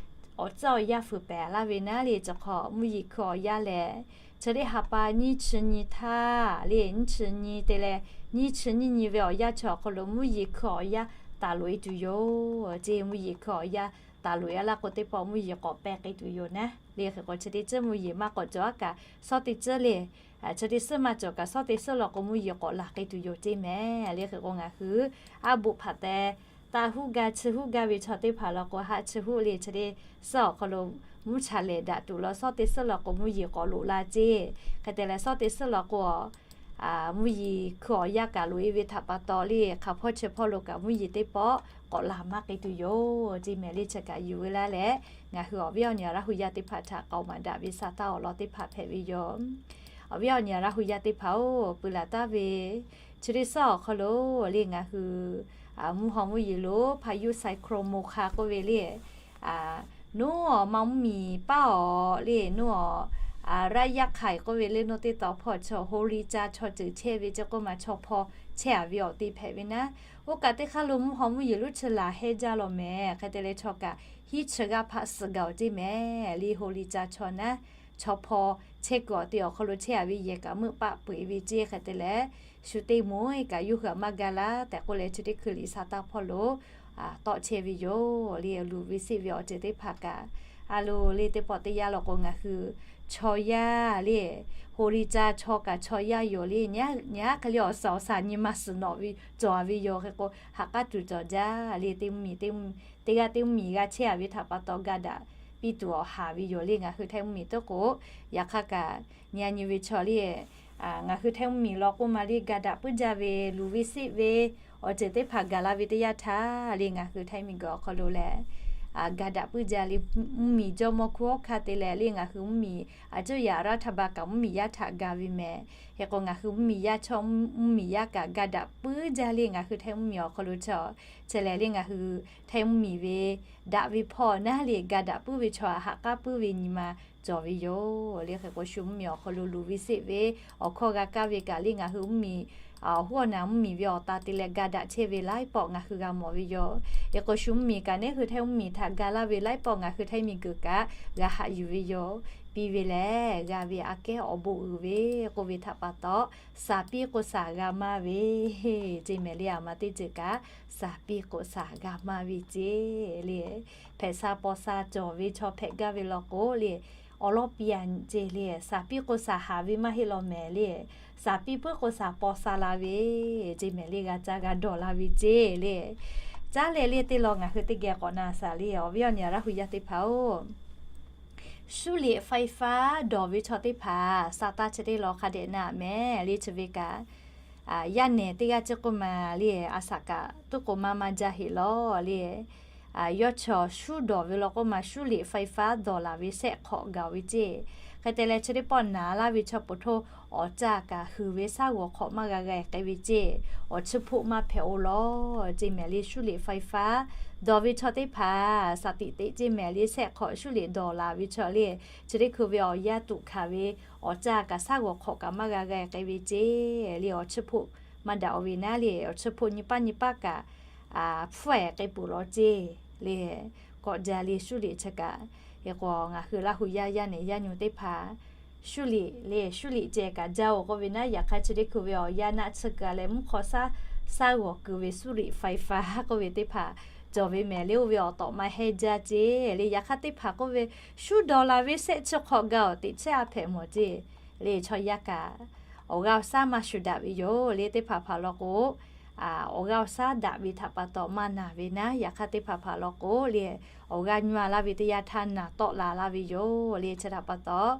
awˬ tcuhˉ awˬ yanˇ fuiˍ pehˍ laˇ ve naˉ le cawˬ hk'awꞈ mvuhˇ yeˬ hkui awˬ yanˇ lehˬ chi teˇ ha pa nyiˇ chi nyi htaˇ le nyiˇ chi nyi te leh nyiˇ chi nyiˇ nyi ve awˬ yanˇ chi awˬ hk'aw lo mvuhˇ yeˬ hkui awˬ yanˇ taˍ loꞈ e tuˬ yoˬ ceˇ. Mvuhˇ yeˬ hkui awˬ yanˇ taˍ loꞈ e laˇ k'o teˇ pawˆ mvuhˇ yeˬ k'awꞈ pehˇ k'ai tuˬ yoˬ naˉ le. Hk'e k'o chi teˇ tcuhˉ mvuhˇ yeˬ maˇ k'awꞈ cawˬ aˉ kaꞈ suhˉ teˇ tcuhˉ le, chi teˇ suhˉ maˇ cawˬ kaꞈ suhˉ teˇ suhˉ law k'o mvuhˇ yeˬ k'awꞈ laˬ k'ai tuˬ yoˬ ceˇ mehˍ le. Hk'e k'o ngaˬ hui aˉ boˆ hpaꞈ te taˇ huˉ gaˇ chi huˉ gaˇ ve chaw teˇ hpaˍ law k'o haˆ chi huˉ le chi teˇ suhˉ awˬ hk'aw lo mvuhˇ cha lehˬ daꞈ tuˬ law suhˉ teˇ suhˉ law k'o mvuhˇ yeˬ k'awꞈ loꞈ la ceˇ. Hk'e te leh suhˉ teˇ suhˉ law k'o mvuhˇ yeˬ hkui awˬ yanˇ kaꞈ loꞈ e ve htaꞈ pa taw le hk'aˬ hpawˇ chi hpawˇ lo kaꞈ mvuhˇ yeˬ teˇ pawˆ k'awꞈ laˬ maˇ k'ai tuˬ yoˬ ceˇ mehˍ le. Chi kaꞈ yuˬ ve laˇ leh ngaˬ hui awˬ viˉ awˬ nyi Laˇ hu yaˇ teˇ hpaˍ htaꞈ k'aoˍ maˍ daꞈ ve sa taˇ awˬ lawn teˇ hpaˍ hpehꞈ ve yoˬ. Awˬ viˉ awˬ nyi Laˇ hu yaˇ teˇ hpaˍ-oˬ, pui laˬ taˍ ve chi teˇ suhˉ awˬ hk'aw lo le ngaˬ hui mvuhˇ haw mvuhˇ yeˬ lo พายุไซโคลน โมคา k'oˆ ve le, nuˇ awˬ ma mvuhˇ miˬ paˉ awˬ le nuˇ awˬ raˇ yaˇ hk'aiˬ k'oˆ ve le nuˇ teˇ taw hpawˇ chaw โฮริจา chaw ceuˬ chehˇ ve chi k'oˆ ma chaw hpaw chehˇ a ve awˬ te hpehꞈ ve naˉ. Oˇ kaꞈ teˇ hk'aˇ lo mvuhˇ haw mvuhˇ yeˬ lonˉ chi laˬ hehnˇ jaˇ law mehˍ. Hk'e te leh chaw kaꞈ hiˉ chi g'aˇ hpaˆ suhˍ gaˬ awˬ ceˇ mehˍ le. โฮริจา chaw naˉ chaw hpaw chehˇ kuiˬ awˬ te awˬ hk'aw lo chehˇ a ve yehˬ kaꞈ meuˆ paˆ peu eˬ ve ceˇ. Hk'e te leh shu teˇ moˍ kaꞈ yawˇ hui a maˇ ga laˇ tehꞈ k'oˆ leh chi teˇ hkui liꞈ sa taˇ hpawˇ lo tawˆ chehˇ ve yoˬ le. Luˬ ve seˆ ve awˬ ceuˬ teˇ hpaˍ kaꞈ a loˍ le teˇ pawˆ teˇ yanˇ law k'o ngaˬ hui chaw yaˇ le โฮริจา chaw kaꞈ chaw yaˇ yoˬ le. Nyi aˉ hk'e le awˬ suhˍ awˬ suhˍ nyi ma suhˍ nawꞈ ve cawˬ a ve yoˬ. Hk'e k'o ha k'aˉ tuˬ cawˬ jaˇ le. Teˇ mvuhˇ miˬ teˇ mvuhˇ, teˇ g'aˇ teˇ mvuhˇ miˬ g'a chehˇ a ve htaꞈ pa taw ga daꞈ piˇ tuˬ awˬ haˍ ve yoˬ le. Ngaˬ hui htaiˇ mvuhˇ miˬ tuˉ k'o, yaꞈ hk'aˇ kaꞈ nyi a nyi ve chaw le ngaˬ hui htaiˇ mvuhˇ miˬ law k'oˆ ma le ga daꞈ puiˉ jaˇ ve luˬ ve seˆ ve awˬ ceuˬ teˇ hpaˍ gaˬ la ve teˇ yanˇ htaˇ le ngaˬ hui htaiˇ miˬ guiˬ awˬ hk'aw lo lehˬ ga daꞈ puiˉ jaˇ le. Mvuhˇmiˬ jawˇmawˇ hkunˉ hawˉ hkanˇ te leh le ngaˬ hui mvuhˇmiˬ a cuˇ yaꞈ raˇ htaˇ ba kaꞈ mvuhˇmiˬ yaˇ htaꞈ ga ve mehˍ. Hk'e k'o ngaˬ hui mvuhˇmiˬ yaˇ chaw mvuhˇmiˬ yaˇ kaꞈ ga daꞈ puiˉ jaˇ le ngaˬ hui Htaiˇ mvuhˇmiˬ awˬ hk'aw lo chaw. Chi lehˬ le ngaˬ hui Htaiˇ mvuhˇmiˬ ve daꞈ ve hpawˇ naˉ le ga daꞈ puiˉ ve chaw haꞈ k'aˉ puiˉ ve nyi ma cawˬ ve yoˬ le. Hk'e k'o shu mvuhˇmiˬ awˬ hk'aw lo luˬ ve seˆ ve awˬ hkawˇ g'a kaˇ ve kaꞈ le ngaˬ hui mvuhˇmiˬ awˬ hoˉ awˬ naˍ mvuhˇmiˬ ve awˬ ta te leh ga daꞈ chehˇ ve laiˉ pawˆ ngaˬ hui g'a mawˬ ve yoˬ. Hk'e k'o shu mvuhˇmiˬ kaꞈ naˉ hui Htaiˇ mvuhˇmiˬ htaꞈ ga laˇ ve laiˉ pawˆ ngaˬ hui Htaiˇ miˬguiˬ kaꞈ g'a haꞈ yuˬ ve yoˬ. Piˇ ve lehˬ g'a ve aꞈ kehˉ awˬ bon uiˍ ve k'oˆ ve htaꞈ pa taw, saˍ piˇ k'o saˍ g'a maˇ ve ceˇ mehˍ le. Aˬ ma teˇ ceuˬ kaꞈ saˍ piˇ k'o saˍ g'a maˇ ve ceˇ le. Hpehꞈ sha paw sha cawˬ ve chaw hpehꞈ gaˇ ve law k'o le, awˬ lawn piˇ a nyi ceˇ le. Saˍ piˇ k'o saˍ haˍ ve maˇ heˆ law mehˍ le. Saˍ piˇ puiˉ k'o saˍ paw sha la ve ceˇ mehˍ le. G'a caˇ g'a dawˬ la ve ceˇ le. Caˉ leh le teˇ law ngaˬ hui teˇ geh k'awꞈ na shaˍ le. Awˬ viˉ awˬ nyi Laˇ hu yaˇ teˇ hpaˍ-oˬ, shuˉ liꞈ ไฟฟ้า dawˬ ve chaw teˇ hpaˍ sa taˇ chi teˇ law hk'a dehꞈ na mehˍ le. Chi ve kaꞈ yaˇ nehˬ teˇ g'aˇ chi k'oˆ ma le, a shaꞈ kaꞈ tuˉ k'o maˇ maˇ jaˇ heˆ law le. Yawˇ chaw shuˉ dawˬ ve law k'oˆ ma shuˉ liꞈ ไฟฟ้า dawˬ laˬ ve sehˆ hk'awꞈ gaˬ ve ceˇ. Hk'e te leh chi teˇ pawˆ naˍ laˇ ve chaw poˬ htoˇ awˬ caˇ kaꞈ huiˍ ve shaˉ g'awˬ hk'awꞈ maˇ g'a g'a k'ai ve ceˇ. Awˬ chiˇ hpoˆ maˇ hpehꞈ-o law ceˇ mehˍ le. Shuˉ liꞈ ไฟฟ้า dawˬ ve chaw teˇ hpaˍ shaˍ tiꞈ teꞈ ceˇ mehˍ le. Sehˆ hk'awꞈ shuˉ liꞈ dawˬ laˬ ve chaw le, chi teˇ hkui ve awˬ yaˇ tuꞈ hkanˍ ve awˬ caˇ kaꞈ shaˉ g'awˬ hk'awꞈ kaꞈ maˇ g'a g'a k'ai ve ceˇ le. Awˬ chiˇ hpoˆ maˇ daꞈ-o ve naˉ le. Awˬ chiˇ hpoˆ nyi paˆ nyi paˆ kaꞈ hpfuhˇ-ehˍ k'ai peuˬ law ceˇ le. K'awꞈ jaˇ le shuˉ liꞈ chi kaꞈ. Hk'e k'o ngaˬ hui Laˇ hu yaˇ yaˇ nehˬ yaˇ nyi teˇ hpaˍ shuˉ liꞈ le, shuˉ liꞈ ceh kaꞈ jaˇ-oˬ k'oˆ ve naˉ, yaꞈ hk'aˇ chi teˇ hkui ve awˬ yaˇ naˆ tsuhˇ keu leh mvuhˇ hk'aw shaˉ, shaˉ g'awˬ keu ve shuˉ liꞈ ไฟฟ้า k'oˆ ve teˇ hpaˍ cawˬ ve mehˍ le. Oˇ ve awˬ tawꞈ ma heh jaˇ ceˇ le. Yaꞈ hk'aˇ teˇ hpaˍ k'oˆ ve, shuˉ dawˬ laˬ ve sehˆ chi hk'awꞈ gaˬ-oˬ teꞈ chehˇ a hpehꞈ mawˬ ceˇ le. Chaw yaˇ kaꞈ awˬ g'aˇ awˬ shaˉ maˇ shuˍ daꞈ ve yoˬ le. Teˇ hpaˍ hpaˍ law k'o, awˬ g'aˇ awˬ shaˉ daꞈ ve htaꞈ pa taw maˇ naˬ ve naˉ, yaꞈ hk'aˇ teˇ hpaˍ hpaˍ law k'o le, awˬ g'aˇ nyi a laˇ ve teˇ yanˇ htaˇ naˬ tawˆ la laˇ ve yoˬ le. Chi htaꞈ pa taw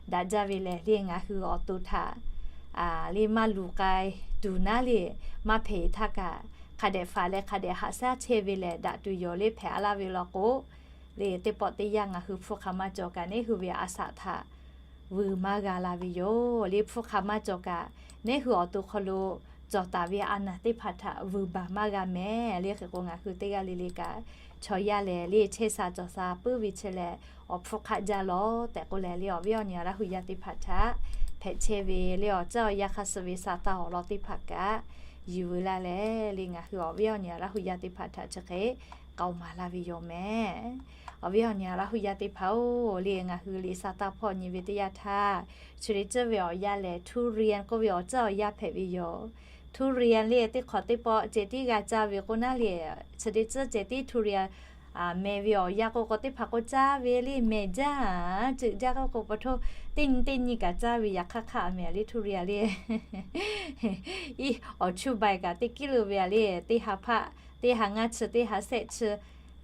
daꞈ jaˇ ve lehˬ le ngaˬ hui awˬ to htaꞈ le maˇ luˬ k'ai tuˬ naˉ le, maˇ hpehꞈ htaˇ kaꞈ hk'a dehꞈ faˍ leh hk'a dehꞈ haꞈ shaˉ chehˇ ve lehˬ daꞈ tuˬ yoˬ le. Hpehꞈ a laˇ ve law k'o le, teˇ pawˆ teˇ yanˇ ngaˬ hui hpu hk'aˬ maˇ cawˬ kaꞈ neˉ hui ve a shaꞈ htaꞈ vuiˬ maˇ g'a la ve yoˬ le. Hpu hk'aˬ maˇ cawˬ kaꞈ neˉ hui awˬ to hk'aw lo cawˬ taˍ ve a naˬ teˇ hpaˍ htaꞈ vuiˬ baˬ maˇ g'a mehˍ le. Hk'e k'o ngaˬ hui teˇ g'aˇ le le kaꞈ chaw yaˇ lehˬ le chehˇ sha cawˬ sha puiˉ ve chi lehˬ awˬ hpu hk'aˆ jaˇ lawˬ tehꞈ k'oˆ leh le, awˬ viˉ awˬ nyi Laˇ hu yaˇ teˇ hpaˍ htaꞈ hpehꞈ chehˇ ve le awˬ caˇ awˬ yaˇ hk'a suh ve sa taˇ awˬ lawn teˇ hpaˍ kaꞈ yuˬ veu laˇ leh le ngaˬ hui awˬ viˉ awˬ nyi Laˇ hu yaˇ teˇ hpaˍ htaꞈ chi hk'e k'aoˍ maˍ laˇ ve yoˬ mehˍ. Awˬ viˉ awˬ nyi Laˇ hu yaˇ teˇ hpaˍ-oˬ le, ngaˬ hui liꞈ sa taˇ hpawˇ nyi ve teˇ yanˇ htaˇ, chi teˇ ceuˬ ve awˬ yaˇ lehˬ ทุเรียน k'oˆ ve awˬ caˇ awˬ yaˇ hpehꞈ ve yoˬ. ทุเรียน le teˇ hk'awꞈ teˇ pawˆ ceh tiˉ g'a caˇ ve k'o naˉ le, chi teˇ ceuˬ ceh tiˉ ทุเรียน meh ve awˬ yaˇ k'o k'o teˇ hpaˍ k'o caˇ ve le mehˍ jaˇ, ceuˬ jaˇ k'o k'o pa htoˇ teˇ nyi teˇ nyi kaꞈ caˇ ve yaꞈ hk'aˇ hk'aˆ mehˍ le ทุเรียน le. Iˉ awˬ chuˇ bai kaꞈ teˇ kiˉ lo ve a le, teˇ ha hpaˆ, teˇ ha ngaˇ chi, teˇ ha sehˆ chi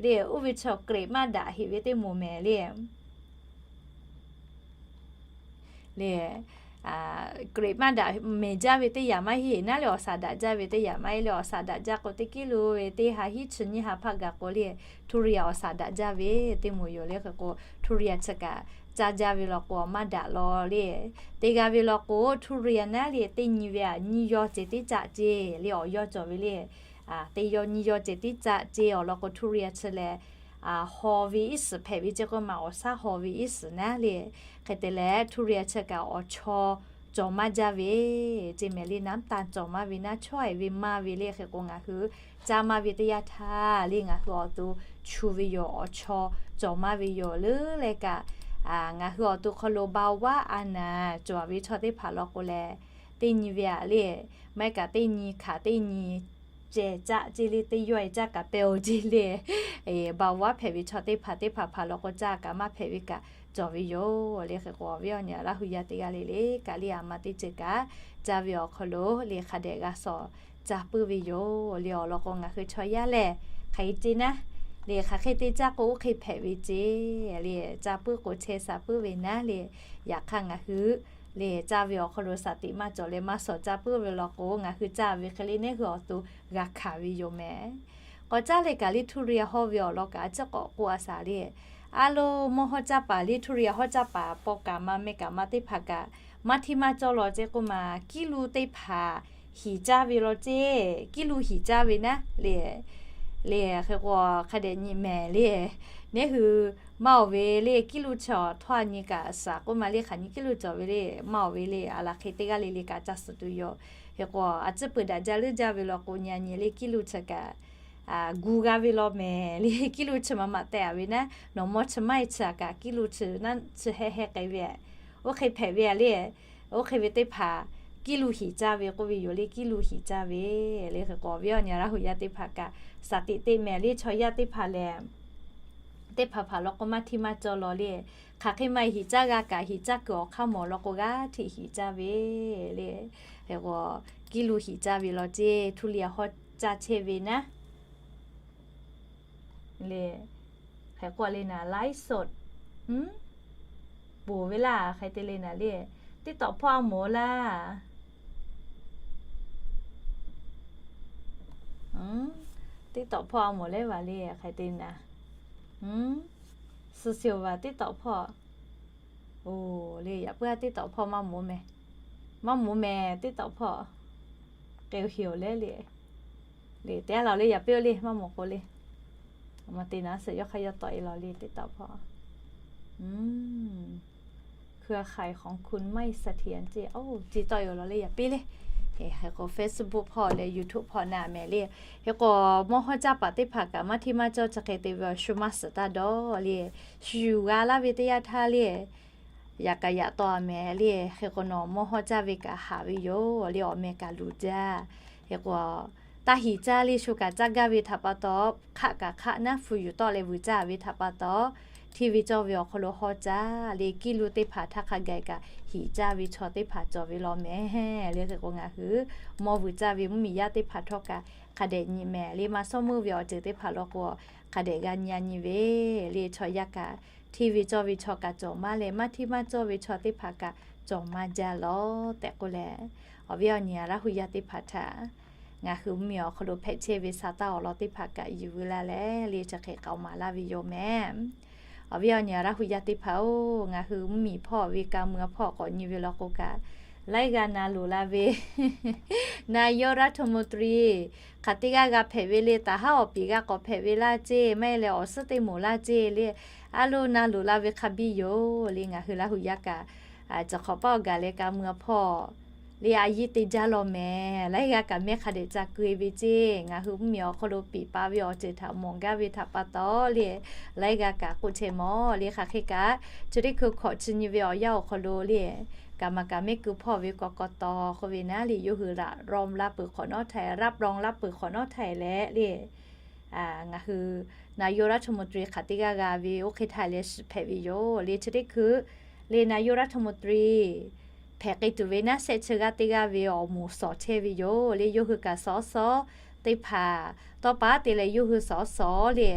le, oˇ ve chaw Hkriꞈ maˇ daꞈ heꞈ ve teˇ moˍ mehˍ le. Le, Hkriꞈ maˇ daꞈ mehˍ jaˇ ve teˇ yanˇ maˇ heˆ naˉ le, awˬ shaˍ daꞈ jaˇ ve teˇ yanˇ maˇ heˆ le. Awˬ shaˍ daꞈ jaˇ k'o teˇ kiˉ lo ve teˇ ha hiˉ chi nyiˇ ha hpaˆ gaˬ k'o le, ทุเรียน awˬ shaˍ daꞈ jaˇ ve teˇ moˍ yoˬ le. Hk'e k'o ทุเรียน chi kaꞈ caˇ jaˇ ve law k'o maˇ daꞈ law le. Teˇ g'aˇ ve law k'o ทุเรียน naˉ le teˇ nyi ve a nyiˇ yawˇ ceh tiˉ caˆ ceˇ le, awˬ yawˇ cawˬ ve le. Teˇ yawˇ nyiˇ yawˇ ceh tiˉ caˆ ceˇ awˬ lawn k'o ทุเรียน chi lehˬ haw ve iˉ suhˍ hpehꞈ ve ceˇ k'oˆ ma awˬ shaˉ haw ve iˉ suhˍ naˉ le. Hk'e te leh ทุเรียน chi kaꞈ awˬ chaw cawˬ maˇ jaˇ ve ceˇ mehˍ le, น้ำตาล cawˬ maˇ ve naˉ, chawˇ e ve maˇ ve le. Hk'e k'o ngaˬ hui caˇ maˇ ve teˇ yanˇ htaˇ le ngaˬ hui awˬ to chu ve yoˬ, awˬ chaw cawˬ maˇ ve yoˬ leuˉ leh kaꞈ, ngaˬ hui awˬ to hk'aw lo เบาหวาน a naˍ cawˬ ve chaw teˇ hpaˍ law k'o leh, teˇ nyi ve a le, maˇ heˆ kaꞈ teˇ nyi hkanˍ teˇ nyi ceh caˆ ceˇ le, teˇ yawˇ e caˇ kaꞈ pehˇ-o ceˇ le. เบาหวาน hpehꞈ ve chaw teˇ hpaˍ teˇ hpaˍ hpaˍ law k'o caˇ kaꞈ maˇ hpehꞈ ve kaꞈ cawˬ ve yoˬ le. Hk'e k'o awˬ viˉ awˬ nyi Laˇ hu yaˇ teˇ g'aˇ le le kaꞈ le, aˬ ma teˇ ceuˬ kaꞈ caˇ ve awˬ hk'aw lo le hk'a dehꞈ g'a shawˍ caˇ puiˉ ve yoˬ le. Awˬ lawn k'o ngaˬ hui chaw yaˇ lehˬ hk'aˬ hk'e ceˇ naˉ le, hk'aˬ hk'e te caˇ k'o oˇ hk'e hpehꞈ ve ceˇ le. Caˇ puiˉ k'o chehˇ sha puiˉ ve naˉ le. Yaꞈ hk'aˇ ngaˬ hui le caˇ ve awˬ hk'aw lo shaˍ tiꞈ maˇ cawˬ leh maˇ shawˍ caˇ puiˉ ve law k'o ngaˬ hui caˇ ve hk'e le neˉ hui awˬ to g'a hkanˍ ve yoˬ mehˍ. k'awꞈ caˇ leh kaꞈ le ทุเรียน hawˇ ve awˬ lawn kaꞈ a ciˉ k'awꞈ k'oˆ a shaˍ le. A lo, mawˇ hawˇ caˇ paˍ le ทุเรียน hawˇ caˇ paˍ paw kaꞈ ma meh kaꞈ ma teˇ hpaˍ kaꞈ maˇ hteˇ maˇ cawˇ law ceˇ k'oˆ ma, kiˇ lu teˇ hpaˍ hiˍ caˇ ve law ceˇ, kiˇ lu hiˍ caˇ ve naˉ le. Le hk'e k'o hk'a dehꞈ nyi mehˍ le. Neˉ hui maˇ awˬ ve le, kiˇ lu chi awˬ htawˇ a nyi kaꞈ shaˍ k'oˆ ma le, hk'aˬ nyi kiˇ lu cawˬ ve le, maˇ awˬ ve le, a laˬ hk'e teˇ g'aˇ le le kaꞈ ca suhˍ tuˬ yoˬ. Hk'e k'o a ciˉ peuˬ daꞈ jaˇ leuˉ jaˇ ve law k'o nyi a nyi le kiˇ lu chi kaꞈ gu g'a ve law mehˍ le. Kiˇ lu chi maꞈ maꞈ teh a ve naˉ, nawˬ mawˇ chi maˇ e chi a kaꞈ kiˇ lu chi naˉ chi heh heh k'ai ve, oˇ hk'e hpehꞈ ve a le. Oˇ hk'e ve teˇ hpaˍ kiˇ lu hiˍ caˇ ve k'oˆ ve yoˬ le, kiˇ lu hiˍ caˇ ve le. Hk'e k'o awˬ viˉ awˬ nyi Laˇ huˍ yaˇ teˇ hpaˍ kaꞈ shaˍ tiꞈ teˇ mehˍ le, chaw yaˇ teˇ hpaˍ lehˬ teˇ hpaˍ hpaˍ law k'o maˇ hteˇ maˇ cawˇ law le. Hk'aˬ hk'e ma hiˍ caˇ g'a kaꞈ hiˍ caˇ kuiˬ awˬ hk'aˇ mawˬ law k'o g'aˇ hteꞈ hiˍ caˇ ve le. Hk'e k'o kiˇ lu hiˍ caˇ ve law ceˇ, ทุเรียน hawˇ caˇ chehˇ ve naˉ le. Hk'e k'o le naˍ ไลฟ์สด ponˬ ve laˇ hk'e te le naˍ le. TikTok hpawˇ a moˍ laˇ. TikTok hpawˇ a moˍ leh vaˬ le hk'e te naˍ. Suh siˍ vaˬ TikTok hpawˇ. Oˬ le, yaꞈ puiˉ a TikTok hpawˇ maˇ moˍ mehˍ. Maˇ moˍ mehˍ TikTok hpawˇ. K'e hiˍ leh le. Le teˇ g'aˇ laˬ le yaꞈ piˇ oˇ le maˇ moˍ k'o le. Maˇ te naˍ suhˍ yawˇ hk'aˇ yawˇ tawˆ e law le TikTok hpawˇ. เครือข่ายของคุณไม่เสถียร ceˇ, oˇ ceˇ tawˆ e law le yaꞈ piˇ le. Hk'e k'o Facebook hpawˇ leh YouTube hpawˇ naˍ mehˍ le. Hk'e k'o mawˇ hawˇ caˇ paˍ teˇ hpaˍ kaꞈ maˇ hteˇ maˇ cawˇ chi hk'e te ve awˬ shu maˇ suhˍ taˇ dawˇ le. Shu g'a laˇ ve teˇ yanˇ htaˇ le, yaꞈ kaꞈ yaꞈ taw a mehˍ le. Hk'e k'o nawˬ mawˇ hawˇ caˇ ve kaꞈ haꞈ ve yoˬ le, awˬ meh kaꞈ luˬ jaˇ. Hk'e k'o taˇ hiˍ caˇ le, shu kaꞈ caˇ gaˇ ve htaꞈ pa taw, hk'aˆ kaꞈ hk'aˆ naˉ hpu yuˬ tawˆ leh vuiˬ caˇ ve htaꞈ pa taw, hteˇ ve cawˇ ve awˬ hk'aw lo hawˇ caˇ le, kiˇ lu teˇ hpaˍ htaˇ hk'a gaˬ kaꞈ hiˍ caˇ ve chaw teˇ hpaˍ cawˬ ve law mehˍ le. Hk'e k'o ngaˬ hui mawˇ vuiˬ caˇ ve mvuhˇmiˬ yaˇ teˇ hpaˍ htawˇ kaꞈ hk'a dehꞈ nyi mehˍ le, maˇ sawˉ meuˇ ve awˬ ceuˬ teˇ hpaˍ law k'o hk'a dehꞈ g'a nyi a nyi ve le. Chaw yaˇ kaꞈ hteˇ ve cawˇ ve chaw kaꞈ cawˬ maˇ leh, maˇ hteˇ maˇ cawˇ ve chaw teˇ hpaˍ kaꞈ cawˬ maˇ jaˇ lawˬ tehꞈ k'oˆ leh, awˬ viˉ awˬ nyi Laˇ huˍ yaˇ teˇ hpaˍ htaꞈ ngaˬ hui mvuhˇmiˬ awˬ hk'aw lo hpehꞈ chehˇ ve sa taˇ awˬ lawn teˇ hpaˍ kaꞈ yuˬ veu la leh le chi hk'e k'aoˍ maˍ laˇ ve yoˬ mehˍ. Awˬ viˉ awˬ nyi Laˇ huˍ yaˇ teˇ hpaˍ-oˬ, ngaˬ hui mvuhˇmiˬ hpawˇ ve ka mui a hpawˇ k'awꞈ nyi ve law k'o kaꞈ, laiˉ g'aˇ na loˍ la ve นายกรัฐมนตรี hk'aˬ teˇ g'aˇ g'a hpehꞈ ve le, taˍ haˉ awˬ piˍ g'a k'awꞈ hpehꞈ ve laˇ ceˇ, maˇ heˆ leh awˬ suhˉ teˇ moˍ laˇ ceˇ le, a lo na loˍ la ve hk'a biˇ yoˬ le. Ngaˬ hui Laˇ huˍ yaˇ kaꞈ, ciˬ hk'awꞈ paˆ awˬ gaˬ leh ka mui a hpawˇ le a yiˇ te jaˇ law mehˍ. Laiˉ g'aˇ kaꞈ mehˆ hk'a dehꞈ ca keu e ve ceˇ. Ngaˬ hui mvuhˇmiˬ awˬ hk'aw lo piˍ pa ve awˬ ceuˬ htaꞈ mawˬ gaˇ ve htaꞈ pa taw le, laiˉ g'aˇ kaꞈ k'oˆ chehˇ mawˬ le. Hk'aˬ hk'e kaꞈ chi teˇ hkui hkawꞈ chi nyi ve awˬ yanˇ awˬ hk'aw lo le, kaꞈ maˍ kaꞈ mehˆ keu hpawˇ ve กกต k'oˆ ve naˉ le, yawˇ hui รับรอง laˇ peuˬ hk'awꞈ nawˉ htaiˍ, รับรอง laˇ peuˬ hk'awꞈ nawˉ htaiˍ leh le, ngaˬ hui นายกรัฐมนตรี hk'aˬ teˇ g'aˇ g'a ve oˇ hk'e htaˇ leh shiˍ hpehꞈ ve yoˬ le. Chi teˇ hkui le นายกรัฐมนตรี hpehꞈ k'ai tuˬ ve naˉ shehˆ chi g'aˇ teˇ g'aˇ ve awˬ moˍ sawˍ chehˇ ve yoˬ le. Yawˇ hui kaꞈ สส teˇ hpaˍ tawˇ pa te leh yawˇ hui สส le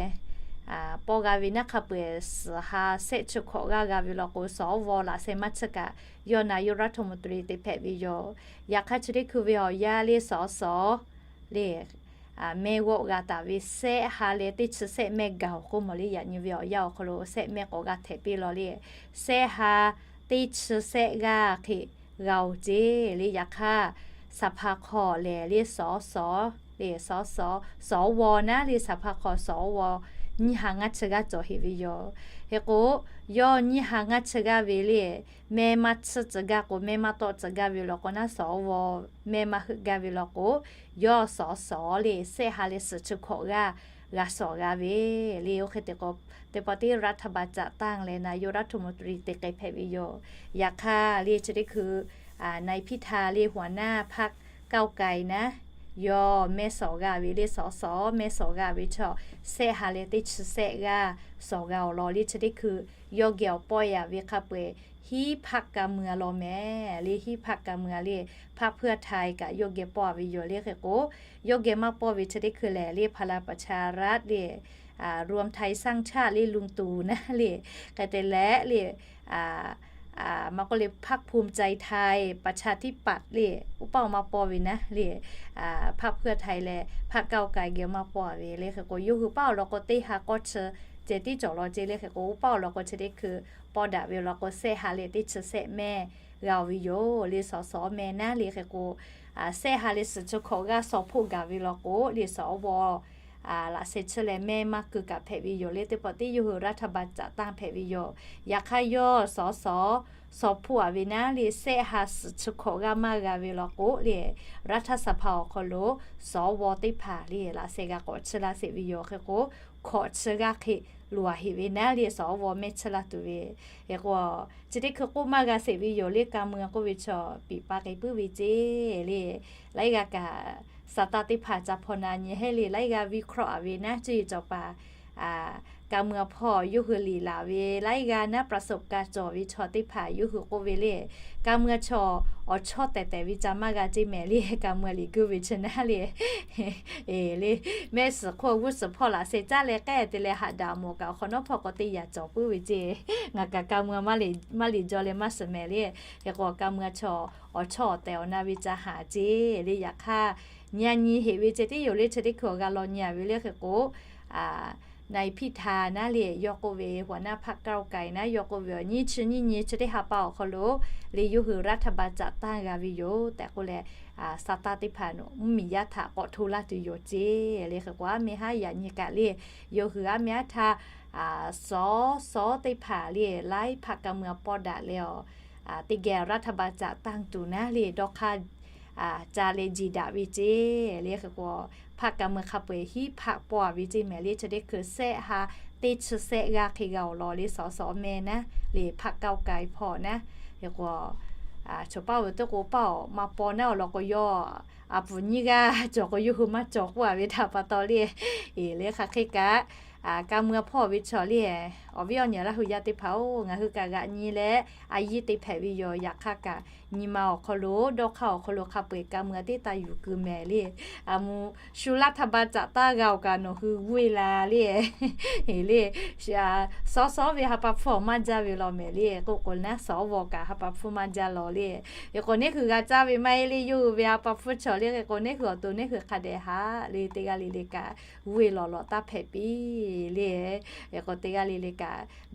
pawˇ g'a ve naˉ hk'a peu-eˬ suhˍ ha shehˆ chi hkawꞈ g'aˇ g'a ve law k'o, สว laꞈ sheh maˇ chiˇ kaꞈ yawˇ นายกรัฐมนตรี te hpehꞈ ve yoˬ. Yaꞈ hk'aˇ chi teˇ hkui ve awˬ yanˇ le สส le mehˆ g'awˆ g'a taˍ ve shehˆ ha leh teˇ chi shehˆ mehˆ gaˬ-oˬ k'oˆ mawˬ le. Yaꞈ nyi ve awˬ yanˇ awˬ hk'aw lo shehˆ mehˆ k'awꞈ g'a htehꞈ piˇ law le, shehˆ ha teˇ chi shehˆ g'aˇ hk'e g'a-oˬ ceˇ le. Yaꞈ hk'aˇ สภา hk'aw lehˬ le สส le สส สว naˉ le สภา hk'aw สว nyiˇ ha ngaˇ chi g'aˇ cawˬ heꞈ ve yoˬ. Hk'e k'o yawˇ nyiˇ ha ngaˇ chi g'aˇ ve le mehˆ maˇ chiˇ tcuh gaˇ k'o, mehˆ maˇ tawˆ tcuh gaˇ ve law k'o naˉ สว mehˆ maˇ heuˆ gaˇ ve law k'o, yawˇ สส le shehˆ ha leh suhˍ chi hkawꞈ g'aˇ g'a shawˍ g'a ve le. Oˇ hk'e te k'o, teˇ pawˆ tiˉ รัฐบาลจัดตั้ง leh นายกรัฐมนตรี te k'ai hpehꞈ ve yoˬ. Yaꞈ hk'aˇ le chi teˇ hkui นายพิธา le หัวหน้าพรรคก้าวไกล naˉ, yawˇ mehˆ shawˍ g'a ve le สส mehˆ shawˍ g'a ve chaw shehˆ ha leh teˇ chi shehˆ g'aˇ shawˍ g'a-oˬ law le. Chi teˇ hkui yawˇ geh awˬ pawˆ yaꞈ ve hk'a peu-eˬ hiˉ พรรคการเมือง law mehˍ le. Hiˉ พรรคการเมือง le พรรคเพื่อไทย kaꞈ yawˇ geh pawˆ ve yoˬ le. Hk'e k'o yawˇ geh maˇ pawˆ ve chi teˇ hkui lehˬ le พลังประชารัฐ le รวมไทยสร้างชาติ le ลุงตู่ naˉ le, hk'e te leh le maˇ k'oˆ le พรรคภูมิใจไทย ประชาธิปัตย์ le, oˇ paˆ awˬ maˇ paw ve naˉ le, พรรคเพื่อไทย leh พรรคก้าวไกล geh maˇ paw ve le. Hk'e k'o, yawˇ hui paˆ awˬ lawn k'o, teˇ ha k'awˇ chi ceh tiˉ cawˬ law ceˇ le. Hk'e k'o, oˇ paˆ awˬ lawn k'o, chi teˇ hkui paw daꞈ ve awˬ lawn k'o, sehˆ ha leh teˇ chi sehˆ mehˇ g'a oˬ ve yoˬ le. Sawˬ sawˉ mehˇ naˉ le. Hk'e k'o, sehˆ ha leh suhˍ chi hkawꞈ g'aˇ sawˍ hpoˆ gaˬ ve law k'o le, sawˍ awˇ vaw laꞈ sheh chi leh mehˇ maˇ keu kaꞈ hpehꞈ ve yoˬ le. Teˇ pawˆ tiˉ yawˇ hui รัฐบาลจัดตั้ง hpehꞈ ve yoˬ. Yaꞈ hk'aˇ, yawˇ sawˍ sawˉ sawˍ hpoˆ a ve naˉ le, sehˆ ha suhˍ chi hkawꞈ g'aˇ maˇ g'a ve law k'o le, รัฐสภา awˬ hk'aw lo sawˍ awˇ vaw teˇ hpaˍ le laꞈ sheh g'a k'awꞈ chi laˇ sheˍ ve yoˬ. Hk'e k'o, hkawꞈ chi g'aˇ hk'e loꞈ a heꞈ ve naˉ le, sawˍ awˇ vaw mehˇ chi laˇ tuˬ ve. Hk'e k'o, chi teˇ hkui k'oˆ maˇ g'a sheˍ ve yoˬ le. Ka mui k'oˆ ve chaw piˍ pa k'ai puiˉ ve ceˇ le. Laiˉ g'aˇ kaꞈ, saˍ taˇ teˇ hpaˍ ca hpaw na nyi heˆ le. Laiˉ g'aˇ วิเคราะห์ a ve naˉ, cuˇ yiˍ cawˬ paˍ ka mui hpawˇ yawˇ hui liꞈ laˬ ve laiˉ g'aˇ naˉ ประสบการณ์ cawˬ ve chaw teˇ hpaˍ yawˇ hui k'oˆ ve le, ka mui chaw awˬ chawˇ tehˬ tehˬ ve ca maˇ g'a ceˇ mehˍ le. Ka mui liꞈ guˇ ve chi naˉ le, le, mehˆ suhˍ hk'oˆ g'uˇ suhˍ hpawˇ laꞈ sheh caˉ leh k'ehˆ te leh haꞈ daꞈ mawˬ kaꞈ, awˬ hk'awꞈ nawˉ hpawˇ k'o teˇ yanˇ cawˬ puiˉ ve ceˇ. Ngaˬ kaꞈ ka mui maˇ liꞈ jawˇ leh maˇ shiˍ mehˍ le. Hk'e k'o, ka mui chaw awˬ chawˇ awˬ tehˬ awˬ na ve ca haˍ ceˇ le. Yaꞈ hk'aˇ, nyi a nyi heꞈ ve ceh tiˉ yoˬ le. Chi teˇ hkui awˬ g'a law nyi a ve le. Hk'e k'o, นายพิธา naˉ le, yawˇ k'oˆ ve หัวหน้าพรรคก้าวไกล naˉ, yawˇ k'oˆ ve awˬ nyi chi nyi nyi chi teˇ ha pa awˬ hk'aw lo le, yawˇ hui รัฐบาลจัดตั้ง g'a ve yoˬ tehꞈ k'oˆ leh, saˍ taˇ teˇ hpaˍ mvuhˇmiˬ yaˇ htaꞈ k'awꞈ hto laˇ tuˬ yoˬ ceˇ le. Hk'e k'o, a mehˇ haˉ yaꞈ nyi kaꞈ le, yawˇ hui a mehˇ haˉ htaˇ, sawˍ sawˉ teˇ hpaˍ le, laiˉ hpaˆ ka mui paw daꞈ leh a, teˇ geh รัฐบาลจัดตั้ง tuˬ naˉ le, dawˇ hk'aˇ ca leh jiˬ daꞈ ve ceˇ le. Hk'e k'o, hpaˆ ka mui hk'a peu-eˬ hiˉ hpaˆ paw a ve ceˇ mehˍ le. Chi teˇ hkui sehˆ ha teˇ chi sehˆ g'aˇ hk'e g'a awˬ lawn le, sawˍ sawˉ mehˇ naˉ le, พรรคก้าวไกล hpawˇ naˉ. Hk'e k'o, chaw paˇ ve teˇ k'o paˇ awˬ maˇ paw naˉ awˬ lawn k'o, yawˇ a puˍ nyiˇ g'aˇ cawˬ k'o, yawˇ hui maˇ cawˬ k'oˆ a ve htaꞈ pa taw le, le hk'aˬ hk'e kaꞈ, ka mui hpawˇ ve chaw le, awˬ viˉ awˬ nyi Laˇ hu yaˇ teˇ hpaˍ-oˬ, ngaˬ hui kaꞈ g'aꞈ nyi leh a yiˇ te hpehꞈ ve yoˬ. Yaꞈ hk'aˇ kaꞈ, nyi ma awˬ hk'aw lo, dawˇ hk'aˇ awˬ hk'aw lo hk'a peu-eˬ ka mui teˇ taˇ yuˬ keu mehˍ le. A mu, shu รัฐบาลจัดตั้ง g'a awˬ kaꞈ nawˬ hui g'uˇ-e la le, le, sawˍ sawˉ ve ha pa hpfuhˇ awˬ maˇ jaˇ ve law mehˍ le. K'oˆ k'o naˉ, sawˍ awˇ vaw kaꞈ ha pa hpfuhˇ maˇ jaˇ law le. Hk'e k'o, neˇ hui g'a caˇ ve maˇ heˆ le, yawˇ hui ve ha pa hpfuhˇ chaw le. Hk'e k'o, neˇ hui awˬ to neˇ hui hk'a dehꞈ haꞈ le, teˇ g'aˇ le le kaꞈ g'uˇ-e lawˬ lawꞈ taˇ hpehꞈ piˇ le. Hk'e k'o, teˇ g'aˇ le le kaꞈ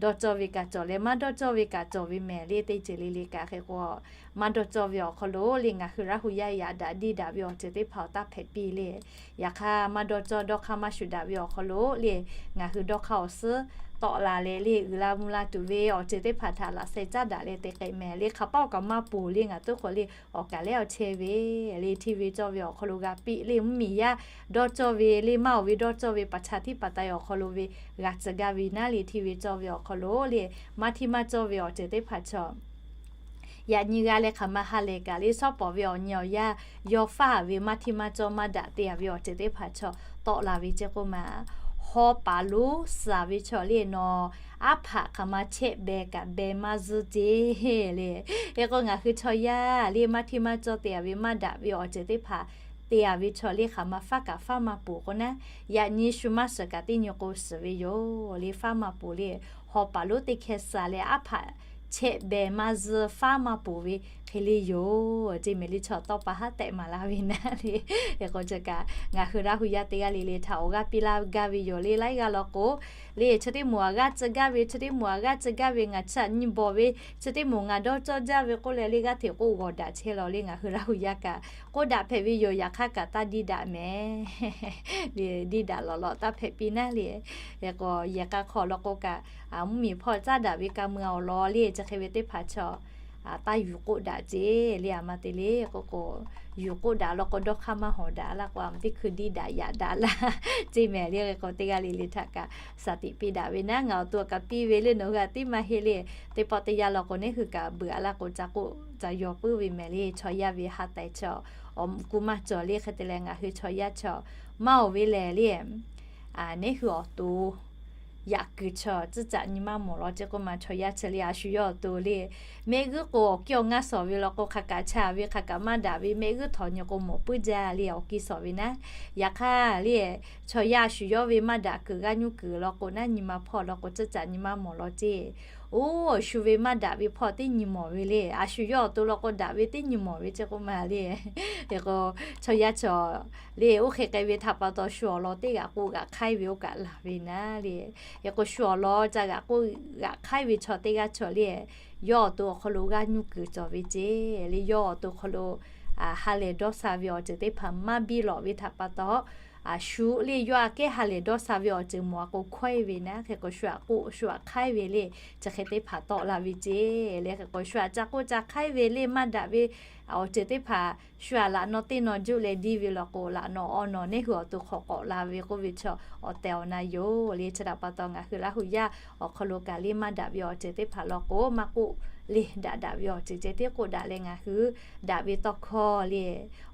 dawˇ cawˇ ve kaꞈ cawˬ leh, maˇ dawˇ cawˇ ve kaꞈ cawˬ ve mehˍ le. Teˇ ceuˬ le le kaꞈ hk'e k'o, maˇ dawˇ cawˇ ve awˬ hk'aw lo le, ngaˬ hui Laˇ hu yaˇ yaꞈ daꞈ diˇ daꞈ ve awˬ ceuˬ teˇ hpaˍ awˬ taˇ hpehꞈ piˇ le. Yaꞈ hk'aˇ, maˇ dawˇ cawˇ dawˇ hk'aˇ maˇ shuˍ daꞈ ve awˬ hk'aw lo le, ngaˬ hui dawˇ hk'aˇ awˬ suhˉ tawˆ la leh le, uiˍ la mvuh la tuˬ ve awˬ ceuˬ teˇ hpaˍ htaꞈ laꞈ sheh caˉ daꞈ leh te k'ai mehˍ le. Hk'aˬ paˆ awˬ kaꞈ maˇ ponˬ le, ngaˬ tuˉ k'o le, awˬ kaˍ lehˉ awˬ chehˇ ve le, hteˇ ve cawˇ ve awˬ hk'aw lo g'a piˇ le, mvuhˇmiˬ yaˇ dawˇ cawˇ ve le, maˇ oˬ ve dawˇ cawˇ ve ประชาธิปไตย awˬ hk'aw lo ve g'a tcuh gaˇ ve naˉ le, hteˇ ve cawˇ ve awˬ hk'aw lo le, maˇ hteˇ maˇ cawˇ ve awˬ ceuˬ teˇ hpaˍ chaw yaꞈ nyi g'a leh hk'aˬ ma ha lehˬ kaꞈ le, shawˉ pawˍ ve awˬ nyi awˬ yaˇ yawˇ faˉ ve maˇ hteˇ maˇ cawˇ maˇ daꞈ te a ve awˬ ceuˬ teˇ hpaˍ chaw tawˆ la ve ceˇ k'oˆ ma, haw paˍ lonˉ suhˍ ve chaw le, nawˬ aˉ hpaꞈ hk'aˬ ma chehˇ beh kaꞈ beh maˇ zuhˇ ceˇ le. Hk'e k'o, ngaˬ hui chaw yaˇ le, maˇ hteˇ maˇ cawˇ te a ve maˇ daꞈ ve awˬ ceuˬ teˇ hpaˍ te a ve chaw le, hk'aˬ ma faˉ kaꞈ faˉ maˇ ponˬ k'o naˉ, yaꞈ nyi shu maˇ suhˍ kaꞈ teˇ nyi k'o suhˍ ve yoˬ le, faˉ maˇ ponˬ le. Haw paˍ lonˉ teˇ hkeh suhˍ leh aˉ hpaꞈ chehˇ beh maˇ zuhˇ, faˉ maˇ ponˬ ve hk'e le yoˬ ceˇ mehˍ le. Chaw tawˇ pa haˉ tehꞈ maˍ laˇ ve naˉ le. Hk'e k'o, chi kaꞈ ngaˬ hui Laˇ hu yaˇ teˇ g'aˇ le le htaꞈ awˬ g'aˇ piˇ laˇ gaˇ ve yoˬ le. Laiˉ g'aˇ law k'o le, chi teˇ moˍ aꞈ g'aˇ tcuh gaˇ ve, chi teˇ moˍ aꞈ g'aˇ tcuh gaˇ ve, ngaˬ chi aꞈ nyi bawˬ ve, chi teˇ moˍ ngaˬ dawˇ cawˇ jaˇ ve k'oˆ leh le, g'aˇ hteꞈ k'oˆ g'awˬ daꞈ chehˇ law le. Ngaˬ hui Laˇ hu yaˇ kaꞈ k'oˆ daꞈ hpehꞈ ve yoˬ. Yaꞈ hk'aˇ kaꞈ taˇ diˇ daꞈ mehˍ le, diˇ daꞈ lawˬ lawꞈ taˇ hpehꞈ piˇ naˉ le. Hk'e k'o, yehˬ k'a hk'aw law k'o kaꞈ, mvuhˇmiˬ hpawˇ caˉ daꞈ ve ka mui awˬ lawn le, chi hk'e ve teˇ hpaˍ chaw taˇ yuˬ k'oˆ daꞈ ceˇ le. A ma te le k'oˆ k'o, yuˬ k'oˆ daꞈ law k'o, dawˇ hk'aˇ maˇ hawˍ daꞈ laˇ k'o, a ma teˇ hkui diˇ daꞈ yaꞈ daꞈ laˇ ceˇ mehˍ le. Hk'e k'o, teˇ g'aˇ le le htaꞈ kaꞈ shaˍ tiꞈ piˇ daꞈ ve naˉ, ngaˬ awˬ to kaꞈ piˇ ve le, nawˬ hui aꞈ tiˉ maˇ heˆ le. Teˇ pawˆ teˇ yanˇ law k'o, neˇ hui kaꞈ beuꞈ a laˇ k'o, ca k'oˆ ca yaw puiˉ ve mehˍ le. Chaw yaˇ ve ha tehˬ chaw awˬ mvuhˇ ku maˇ cawˬ le. Hk'e te leh, ngaˬ hui chaw yaˇ chaw maˇ oˬ ve lehˬ le, neˇ hui awˬ to yaꞈ kuiˬ chaw tcuhˉ caꞈ nyi maˇ mawˬ law ceˇ k'oˆ ma, chaw yaˇ chi le a shu yawˇ awˬ to le, mehˆ g'uˇ k'o awˬ kiˇ awˬ ngaˇ shawˍ ve law k'o, hk'aˬ kaꞈ chaˇ ve, hk'aˬ kaꞈ maˇ daꞈ ve, mehˆ g'uˇ htawꞈ nyi k'o mawˬ puiˉ jaˇ le, awˬ kiˇ shawˍ ve naˉ. Yaꞈ hk'aˇ le, chaw yaˇ a shu yawˇ ve maˇ daꞈ kuiˬ g'aˇ nuˇ kuiˬ law k'o naˉ, nyi ma hpawˇ law k'o tcuhˉ caꞈ nyi maˇ mawˬ law ceˇ. Oˇ, shu ve maˇ daꞈ ve hpawˇ teˇ nyi mawˬ ve le. A shu yawˇ awˬ to law k'o, daꞈ ve teˇ nyi mawˬ ve ceˇ k'oˆ ma le. Hk'e k'o, chaw yaˇ chaw le, oˇ hk'e k'ai ve htaꞈ pa taw shu awˬ lawn teˇ g'aꞈ k'oˆ g'aꞈ hk'aiˉ ve oˇ kaꞈ laˬ ve naˉ le. Hk'e k'o, shu awˬ lawn ca g'aꞈ k'oˆ g'aꞈ hk'aiˉ ve chaw teˇ g'aˇ chaw le, yawˇ awˬ to awˬ hk'aw lo g'aˇ nuˇ kuiˬ cawˬ ve ceˇ le, yawˇ awˬ to hk'aw lo ha lehˬ dawˇ sha ve awˬ ceuˬ teˇ hpaˍ maˇ biˇ lawꞈ ve htaꞈ pa taw, shu le yawˇ aꞈ kehˉ ha lehˬ dawˇ sha ve awˬ ceuˬ mawˬ a k'o hkawehˇ ve naˉ. Hk'e k'o, shu aꞈ k'oˆ shu aꞈ hk'aiˉ ve le, chi hk'e teˇ hpaˍ tawˆ la ve ceˇ le. Hk'e k'o, shu aꞈ ca k'oˆ ca hk'aiˉ ve le, maˇ daꞈ ve awˬ ceuˬ teˇ hpaˍ shu aꞈ laꞈ naw teˇ naw juˆ leh diˇ ve law k'o, laꞈ naw awˬ naw neˇ hui awˬ to hk'awꞈ k'awꞈ la ve k'oˆ ve chaw awˬ tehˬ awˬ na yoˬ le. Chi htaꞈ pa taw, ngaˬ hui Laˇ hu yaˇ awˬ hk'aw lo kaꞈ le, maˇ daꞈ ve awˬ ceuˬ teˇ hpaˍ law k'o maˇ k'oˆ le, daꞈ daꞈ ve awˬ ceuˬ ceh tiˉ k'oˆ daꞈ leh, ngaˬ hui daꞈ ve tawˇ hkawˇ le,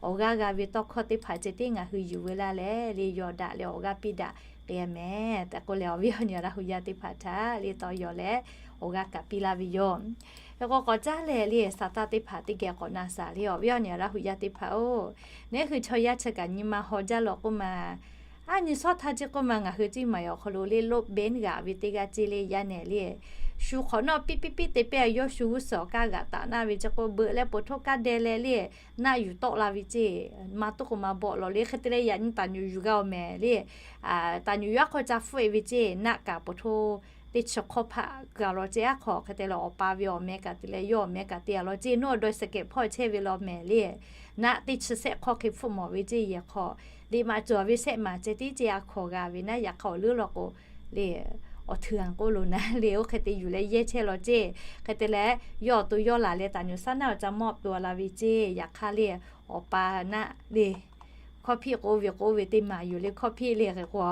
awˬ g'aˇ g'a ve tawˇ hkawˇ teˇ hpaˍ ceh tiˉ ngaˬ hui yuˬ veu laˇ leh le, yaw daꞈ leh awˬ g'aˇ piˇ daꞈ k'ai mehˍ tehꞈ k'oˆ leh, awˬ viˉ awˬ nyi Laˇ hu yaˇ teˇ hpaˍ htaꞈ le tawˇ yaw leh awˬ g'aˇ kaꞈ piˇ laˇ ve yoˬ. Hk'e k'o, k'awꞈ caˉ leh le, sa taˇ teˇ hpaˍ teˇ geh k'awꞈ na shaˍ le, awˬ viˉ awˬ nyi Laˇ hu yaˇ teˇ hpaˍ-oˬ, neˇ hui chaw yaˇ chi kaꞈ nyi ma haw jaˇ law k'oˆ ma, a nyi shawˉ htaˇ ceˇ k'oˆ ma, ngaˬ hui ceˇ maˬ awˬ hk'aw lo le loˆ benˉ g'aꞈ ve teˇ g'aˇ ceˇ le, yaˇ nehˬ le, shu hk'awꞈ nawˉ piˇ piˇ piˇ te piˇ a, yawˇ shu g'uˇ suhˍ awˬ kaˇ g'aꞈ taˍ naˇ ve ceˇ k'o, beuꞈ leh po htoˇ kaˇ deh leh le, naˆ yuˬ tawˆ la ve ceˇ. Ma tuˉ k'o ma bawˆ lawˬ le, hk'e te leh yaꞈ nyi taˍ nyuˍ yuˬ g'a awˬ mehˍ le. Taˍ nyuˍ yuˬ aˉ hk'aw ca hpfuhˆ e ve ceˇ, naˆ kaꞈ po htoˇ teˇ chi hk'awˇ hpaˆ g'a lawˬ ceˇ. Aˉ hk'aw hk'e te leh awˬ pa ve awˬ meh kaꞈ te leh yawˇ awˬ meh kaꞈ te a lawˬ ceˇ. Nawˬ dawˇ sehˍ kehˍ hpawˇ chehˇ ve law mehˍ le, naˆ teˇ chi sehˆ hk'awˇ hk'e hpfuhˆ mawˬ ve ceˇ. Yehˬ hk'aw liꞈ maꞈ cawˬ ve sehˆ maˍ ceh tiˉ ceˇ, a hkaw g'a ve naˉ. Yaꞈ hk'aˇ awˬ leuˉ law k'o le, awˬ htuiˍ a k'oˆ lo naˉ le, oˇ hk'e te yuˬ leh yehˇ chehˇ lawˬ ceˇ. Hk'e te leh yawˇ awˬ to yawˇ laˬ leh taˍ nyuˍ shaˉ naˆ awˬ ca mawˇ to la ve ceˇ. Yaꞈ hk'aˇ le, awˬ pa naˆ le, hkawˇ hpiˆ k'oˆ ve k'oˆ ve teˇ maˬ yoˬ le, hkawˇ hpiˆ le. Hk'e k'o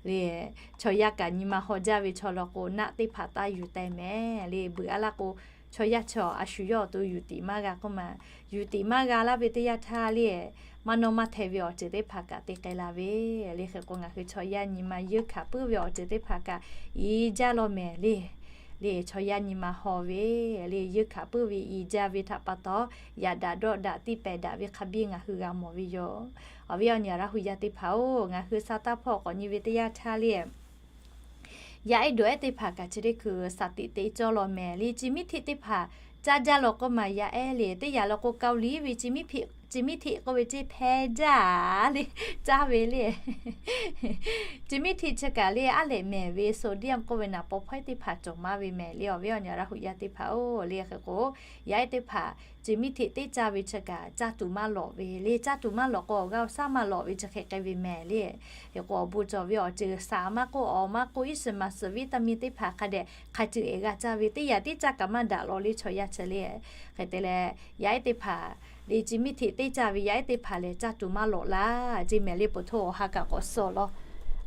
le, chaw yaˇ kaꞈ nyi ma haw jaˇ ve chaw law k'o, naˆ teˇ hpaˍ taˇ yuˬ teh mehˍ le. Beuꞈ a laˇ k'o, chaw yaˇ chaw a shu yawˇ awˬ to yuˬ tiꞈ maˇ g'a k'oˆ ma, yuˬ tiꞈ maˇ g'a laˇ ve teˇ yanˇ htaˇ le, maˇ nawˇ maˇ hteh ve awˬ ceuˬ teˇ hpaˍ kaꞈ te k'ai la ve le. Hk'e k'o, ngaˬ hui chaw yaˇ nyi ma yeunˇ hkanˍ puiˉ ve awˬ ceuˬ teˇ hpaˍ kaꞈ i jaˇ law mehˍ le. Le chaw yaˇ nyi ma haw ve le, yeunˇ hkanˍ puiˉ ve i jaˇ ve htaꞈ pa taw, yaꞈ daꞈ dawˆ daꞈ tiˇ pehˍ daꞈ ve hk'a biˇ ngaˬ hui g'a mawˬ ve yoˬ. Awˬ viˉ awˬ nyi Laˇ hu yaˇ teˇ hpaˍ-oˬ, ngaˬ hui sa taˇ hpawˇ k'awꞈ nyi ve teˇ yanˇ htaˇ le, yaˇ ehˉ dawˬ ehˉ teˇ hpaˍ kaꞈ chi teˇ hkui saˍ tiꞈ teꞈ cawˇ law mehˍ le. Chi miˉ htiˆ teˇ hpaˍ caˇ jaˇ law k'oˆ ma, yaˇ ehˉ le, teˇ yaꞈ law k'o, Kaoˍliˍ ve chi miˉ htiˆ k'oˆ ve ceˇ hpehˇ jaˇ le, caˇ ve le. Chi miˉ htiˆ chi kaꞈ le, aˉ lehꞈ mehˍ ve sodium k'oˆ ve naˍ paw hpawehˇ teˇ hpaˍ cawˬ maˇ ve mehˍ le. Awˬ viˉ awˬ nyi Laˇ hu yaˇ teˇ hpaˍ-oˬ, le hk'e k'o, yaˇ ehˉ teˇ hpaˍ chi miˉ htiˆ teˇ caˇ ve chi kaꞈ caˇ tuˬ maˇ lawꞈ ve le. Caˇ tuˬ maˇ lawꞈ k'o, awˬ g'aˇ awˬ shaˉ maˇ lawꞈ ve chi hk'e k'ai ve mehˍ le. Hk'e k'o, awˬ bon cawˬ ve awˬ ceuˬ saˍ maˇ k'oˆ, awˬ maˇ k'oˆ, iˉ shiˍ maˍ shiˍ, vitamin teˇ hpaˍ hk'a dehꞈ hk'a ceuˬ ehˍ g'a caˇ ve, teˇ yaꞈ tiˉ caˇ kaꞈ maˇ daꞈ law le chaw yaˇ chi le. Hk'e te leh, yaˇ ehˉ teˇ hpaˍ le, chi miˉ htiˆ teˇ caˇ ve yaˇ ehˉ teˇ hpaˍ lehˬ, caˇ tuˬ maˇ lawꞈ laˇ ceˇ mehˍ le. Po htoˇ awˬ ha kaꞈ k'awꞈ suh law.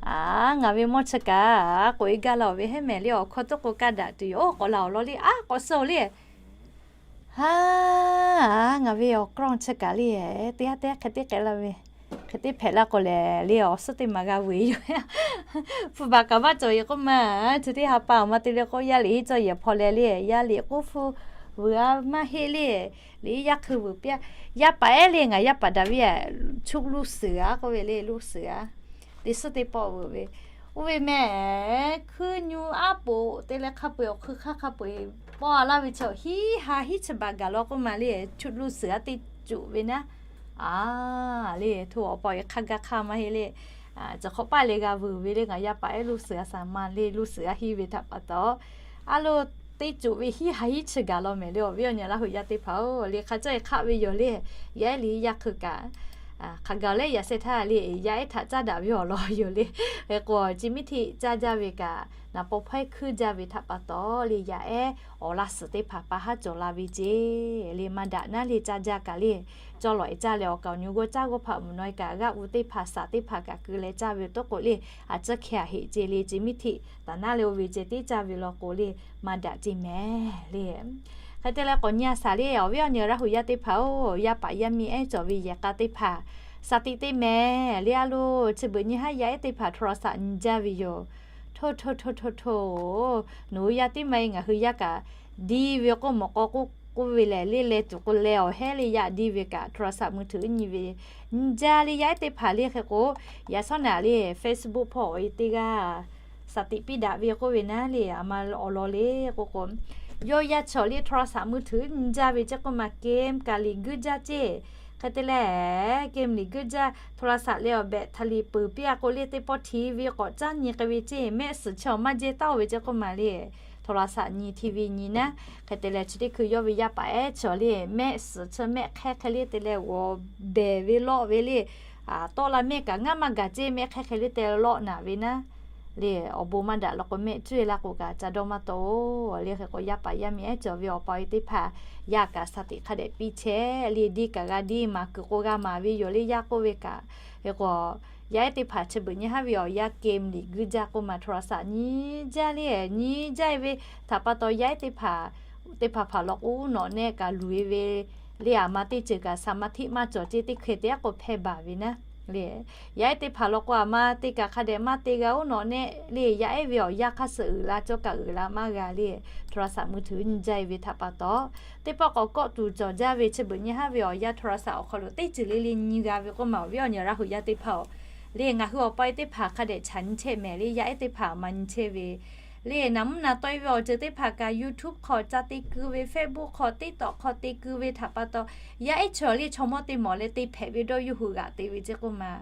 A, ngaˬ ve mawˇ chi kaꞈ k'oꞈ e gaˇ la-oˬ ve heˉ mehˍ le. Awˬ hkawˇ tuˉ k'o kaˇ daꞈ tuˬ yoˬ. Oˇ, k'awꞈ la-oˬ law le. A, k'awꞈ suh-oˬ le. Ha, ngaˬ ve awˬ กล้อง chi kaꞈ le, teˇ haˉ teˇ haˉ hk'e teˇ k'ai la ve, hk'e teˇ hpehꞈ la k'o lehˬ le, awˬ suhˉ teˇ maˬ g'a vuiˬ yoˬ. Hpu baˬ kaꞈ maˇ cawˬ yehˬ k'oˆ ma, chi teˇ ha pa awˬ ma te le k'o, yaˇ liꞈ henˇ cawˇ yehˬ hpaw leh le, yaˇ liꞈ k'oˆ hpu vuiˬ a maˇ heˆ le. Liꞈ yaˇ hkui vuiˬ piˇ-a. Yaˇ paˍ ehˉ le, ngaˬ yaˇ paˍ daꞈ ve a, ลูกเสือ k'oˆ ve le, ลูกเสือ. Teˇ suhˉ teˇ pawˆ vuiˬ ve, oˇ ve mehˍ, hkuiˉ nyu aˉ poꞈ te leh hk'a peu-eˬ awˬ hkui hk'aˇ hk'a peu-eˬ pawˆ a laˇ ve chaw hiˉ ha hiˉ chi baˬ gaˬ law k'oˆ ma le, ลูกเสือ teˇ cuꞈ ve naˉ. A, le hto awˬ pa awˬ e hk'a gaˇ hk'aˇ maˇ heˆ le. Chi hk'awꞈ paˇ le g'a vuiˬ ve le, ngaˬ yaˇ paˍ ehˉ ลูกเสือ saˍ ma le, ลูกเสือ hiˇ ve htaꞈ pa taw, a lo, teˇ cuꞈ ve hiˉ ha hiˉ chi gaˬ law mehˍ le. Awˬ viˉ awˬ nyi Laˇ hu yaˇ teˇ hpaˍ-oˬ, le hk'a cawˇ e hk'aˆ ve yoˬ le. Yaˇ ehˉ liꞈ yaˇ hkui kaꞈ hk'a gaˬ leh yaꞈ sheh htaˇ le, yaˇ ehˉ htaꞈ caˇ daꞈ ve awˬ lawn yoˬ le. Hk'e k'o, chi miˉ htiˆ caˇ jaˇ ve kaꞈ, naˍ paw hpawehˇ hkuiˇ jaˇ ve htaꞈ pa taw le, yaˇ ehˉ awˬ laˇ suhˍ teˇ hpaˍ pa haˉ cawˬ la ve ceˇ le. Maˇ daꞈ naˉ le caˇ jaˇ kaꞈ le, cawˇ lawꞈ e caˇ leh awˬ kaˍ awˬ nyu g'awˇ caˇ g'awˇ hpaꞈ mvuhˬ naw e kaꞈ g'aˆ u teˇ hpaˍ saˍ teˇ hpaˍ kaꞈ keu leh caˇ ve toˉ k'o le, a ciˉ hkeh a heꞈ ceˇ le. Chi miˉ htiˆ taˍ naˉ leh oˇ ve ceh tiˉ caˇ ve law k'o le, maˇ daꞈ ceˇ mehˍ le. Hk'e te leh k'awꞈ nyi a shaˍ le, awˬ viˉ awˬ nyi Laˇ hu yaˇ teˇ hpaˍ-oˬ, yaˇ paˍ yaˇ miˇ ehˉ cawˬ ve yehˬ k'a teˇ hpaˍ, saˍ tiꞈ teˇ mehˍ le. A lo, chi beuꞈ nyi haˉ yaˇ ehˉ teˇ hpaˍ โทรศัพท์ nyi jaˇ ve yoˬ. Hto hto hto hto hto, nawˬ hui yaˇ tiˉ maˇ e, ngaˬ hui yaˇ kaꞈ diˇ ve k'oˆ mawˬ k'aw k'oˆ k'oˆ ve lehˬ le, leh tuˬ k'o leh awˬ hehˉ le, yaˇ diˇ ve kaꞈ โทรศัพท์มือถือ nyi ve, nyi jaˇ le. Yaˇ ehˉ teˇ hpaˍ le hk'e k'o, yaꞈ shawˉ naꞈ le Facebook hpawˇ awˬ e teˇ g'aˇ saˍ tiꞈ piˇ daꞈ ve k'oˆ ve naˉ le, aˬ ma awˬ lawn le k'oˆ k'o, yawˇ yaˇ chaw le โทรศัพท์มือถือ nyi jaˇ ve ceˇ k'oˆ ma, game kaꞈ liꞈ guiˇ jaˇ ceˇ. Hk'e te leh, game liꞈ guiˇ jaˇ, โทรศัพท์ leh awˬ แบตเตอรี่ peuˬ piˇ a k'o le, teˇ pawˆ TV k'awꞈ caˉ nyi k'ai ve ceˇ, mehˆ suhˍ chi awˬ maˇ jehˇ taˉ-oˬ ve ceˇ k'oˆ ma le, โทรศัพท์ nyi, TV nyi naˉ. Hk'e te leh, chi teˇ hkui yawˇ ve yaˇ paˍ ehˉ chaw le, mehˆ suhˍ chi mehˆ hk'ehˇ hk'e le te leh g'awˬ behˬ ve lawˆ ve le, tawˆ la mehˆ kaꞈ ngaˇ maˇ gaˬ ceˇ, mehˆ hk'ehˇ hk'e le te lawˆ naꞈ ve naˉ le, awˬ bon maˇ daꞈ law k'o, mehˆ cuˇ e laˇ k'o kaꞈ ca dawˇ maˇ taw-oˬ le. Hk'e k'o, yaˇ paˍ yaˇ miˇ ehˉ cawˬ ve awˬ pa awˬ e teˇ hpaˍ, yaˇ kaꞈ saˍ tiꞈ hk'a dehꞈ piˇ chehˇ le, diˇ kaꞈ g'a diˇ, maˍ kuiˬ k'o g'a maˍ ve yoˬ le, yaˇ k'oˆ ve kaꞈ. Hk'e k'o, yaˇ ehˉ teˇ hpaˍ chi beuꞈ nyi haˉ ve awˬ yanˇ game liꞈ guiˇ jaˇ k'oˆ ma, โทรศัพท์ nyi jaˇ le, nyi jaˇ ve htaꞈ pa taw, yaˇ ehˉ teˇ hpaˍ teˇ hpaˍ hpaˍ law k'o, uˉ nawꞈ nehˆ kaꞈ luˬ e ve le, aˬ ma teˇ ceuˬ kaꞈ saˍ ma htiˆ maˇ cawˬ ceˇ, teˇ hkeh te aˉ k'o hpehˇ baˬ ve naˉ le. Yaˇ ehˉ teˇ hpaˍ law k'o, aˬ ma te kaꞈ hk'a dehꞈ maˇ te g'a, uˉ nawꞈ nehˆ le, yaˇ ehˉ ve awˬ yanˇ hk'aˇ suh uiˍ la cawˇ kaꞈ uiˍ la maˇ g'a le, โทรศัพท์มือถือ nyi jaˇ e ve htaꞈ pa taw, teˇ pawˆ k'awꞈ kawˆ tuˬ cawˬ jaˇ ve chi beuꞈ nyi haˉ ve awˬ yanˇ โทรศัพท์ awˬ hk'aw lo teˇ ceuˬ le le nyi g'a ve k'oˆ ma, awˬ viˉ awˬ nyi Laˇ huˍ yaˇ teˇ hpaˍ-oˬ le, ngaˬ hui awˬ pa e teˇ hpaˍ hk'a dehꞈ chaꞈ nyi chehˇ mehˍ le, yaˇ ehˉ teˇ hpaˍ aˬ ma nyi chehˇ ve le, naˍ mvuhˇ naˍ tawˆ e ve awˬ ceuˬ teˇ hpaˍ kaꞈ YouTube hk'aw ca te keu ve, Facebook hk'aw, TikTok hk'aw te keu ve htaꞈ pa taw, yaˇ ehˉ chaw le chaw mawˇ teˇ mawˬ leh te hpehꞈ ve dawˇ yawˇ hui g'aꞈ te ve ceˇ k'oˆ ma,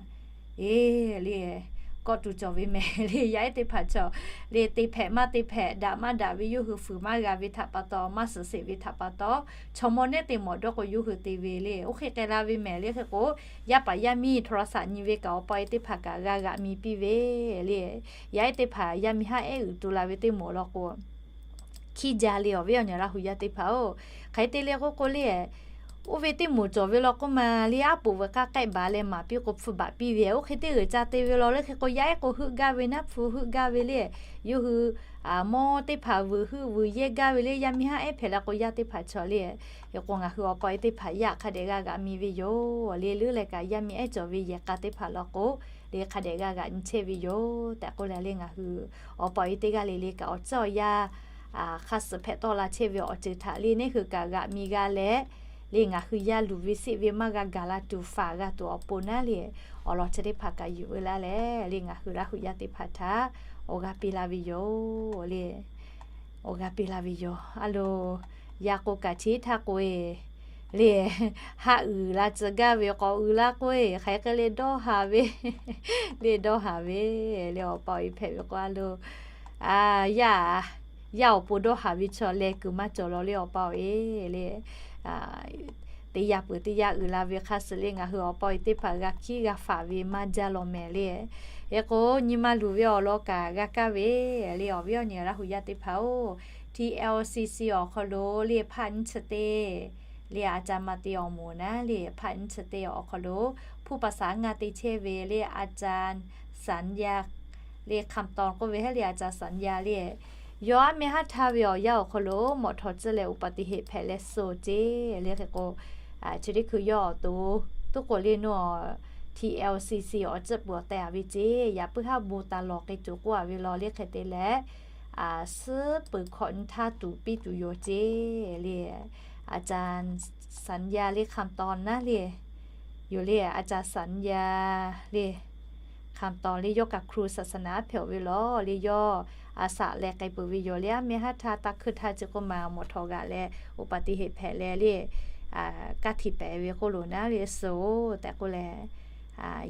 e le, kawˆ tuˬ cawˬ ve mehˍ le, yaˇ ehˉ teˇ hpaˍ chaw le te hpehꞈ maˇ te hpehꞈ, daꞈ maˇ daꞈ ve yawˇ hui fuiˍ maˇ g'a ve htaꞈ pa taw, maˇ suhˍ sheˍ ve htaꞈ pa taw, chaw mawˇ nehˉ te mawˬ dawˇ k'o yawˇ hui te ve le, oˇ hk'e k'ai la ve mehˍ le. Hk'e k'o, yaˇ paˍ yaˇ miˇ โทรศัพท์ nyi ve kaꞈ awˬ pa e teˇ hpaˍ kaꞈ g'a g'aꞈ mi piˇ ve le, yaˇ ehˉ teˇ hpaˍ yaˇ miˇ haˉ ehˉ uiˍ tu la ve teˇ mawˬ law k'o, hkiˇ ja le, awˬ viˉ awˬ nyi Laˇ huˍ yaˇ teˇ hpaˍ-oˬ. Hk'e te le k'oˆ k'o le, oˇ ve teˇ moˍ cawˬ ve law k'oˆ ma le, aˉ poꞈ veuꞈ k'aˇ k'ehˆ baˬ leh maˍ piˇ k'o hpfuhˇ baˬ piˇ ve, oˇ hk'e teˇ g'uiˬ ca te ve law le. Hk'e k'o, yaˇ ehˉ k'o heuˆ gaˇ ve naˉ, hpu heuˆ gaˇ ve le. Yawˇ hui mawˇ teˇ hpaˍ vuiˬ heuˆ vuiˬ yehˇ gaˇ ve le, yaˇ miˇ haˉ ehˉ hpehꞈ la k'o, yaˇ teˇ hpaˍ chaw le. Hk'e k'o, ngaˬ hui awˬ pa e teˇ hpaˍ yaˇ hk'a dehꞈ g'a g'aꞈ mi ve yoˬ le. Leuˉ leh kaꞈ yaˇ miˇ ehˉ cawˬ ve yehˬ k'a teˇ hpaˍ law k'o le, hk'a dehꞈ g'a g'aꞈ nyi chehˇ ve yoˬ tehꞈ k'oˆ leh le, ngaˬ hui awˬ pa e teˇ g'aˇ le le kaꞈ awˬ ciˉ awˬ yanˇ hk'aˇ suh hpehꞈ tawˆ la chehˇ ve awˬ ceuˬ htaꞈ le, neˇ hui kaꞈ g'aꞈ mi g'a leh le, ngaˬ hui yaˇ luˬ ve seˆ ve maˇ g'a gaˬ la tuˬ faˍ g'a tuˬ awˬ pon naˉ le, awˬ lawn chi teˇ hpaˍ kaꞈ yuˬ ve laˇ leh le, ngaˬ hui Laˇ huˍ yaˇ teˇ hpaˍ htaꞈ awˬ g'aˇ piˇ la ve yoˬ le. Awˬ g'aˇ piˇ la ve yoˬ. A lo, yaˇ k'o kaꞈ chi htaˇ k'o e le, haˆ uiˍ la tcuh gaˇ ve k'awꞈ uiˍ la k'o e, hk'aˬ hk'e le dawˇ haˍ ve le, dawˇ haˍ ve le, awˬ pa awˬ e hpehꞈ ve k'o a lo, yaˇ, yaˇ awˬ pon dawˇ haˍ ve chaw leh kuiˬ maˇ cawˬ law le, awˬ pa awˬ e le. Teˇ yaˇ peuˬ teˇ yaˇ uiˍ la ve hk'a suh le, ngaˬ hui awˬ pa awˬ e teˇ hpaˍ g'a hkiˉ g'a faˍ ve maˇ jaˇ law mehˍ le. Hk'e k'o, nyi ma luˬ ve awˬ lawn kaꞈ g'a kaˇ ve le, awˬ viˉ awˬ nyi Laˇ huˍ yaˇ teˇ hpaˍ-oˬ, TLCC awˬ hk'aw lo le ภาค nyiˇ chi teˇ le, อาจารย์ มาติ awˬ moˍ naˉ le ภาค nyiˇ chi teˇ awˬ hk'aw lo พูดภาษา ngaˇ te chehˇ ve le อาจารย์ สัญญา le คำตอน k'oˆ ve heˆ le, อาจารย์ สัญญา le, yawˇ aˉ meh haˉ htaˇ ve awˬ yanˇ awˬ hk'aw lo mawꞈ htawꞈ tcuhˇ leh อุบัติเหตุ hpehꞈ leh suh ceˇ le. Hk'e k'o, chi teˇ hkui yawˇ awˬ to tuˉ k'o le nawˬ TLCC awˬ tcuhˇ peuˬ awˬ teh a ve ceˇ, yaꞈ puiˉ haˉ bon taˍ lawˬ k'ai tuˬ k'oˆ a ve law le. Hk'e te leh, suhˉ peuˬ hkawꞈ nyi htaˇ tuˍ piˇ tuˬ yoˬ ceˇ le, อาจารย์ สัญญา le คำตอน naˉ le, yoˬ le, อาจารย์ สัญญา le คำตอน le, yawˇ kaꞈ ครูศาสนา hpehꞈ-oˬ ve law le, yawˇ a shaꞈ leh k'ai peuˬ ve yoˬ le. Aˉ meh haˉ htaˇ taˇ hkui htaˇ chi k'oˆ ma mawꞈ htawꞈ g'aꞈ leh อุบัติเหตุ hpehꞈ leh le, kaˇ htiꞈ pehˍ ve k'oˆ loˬ naˉ le, suh-oˬ tehꞈ k'oˆ leh,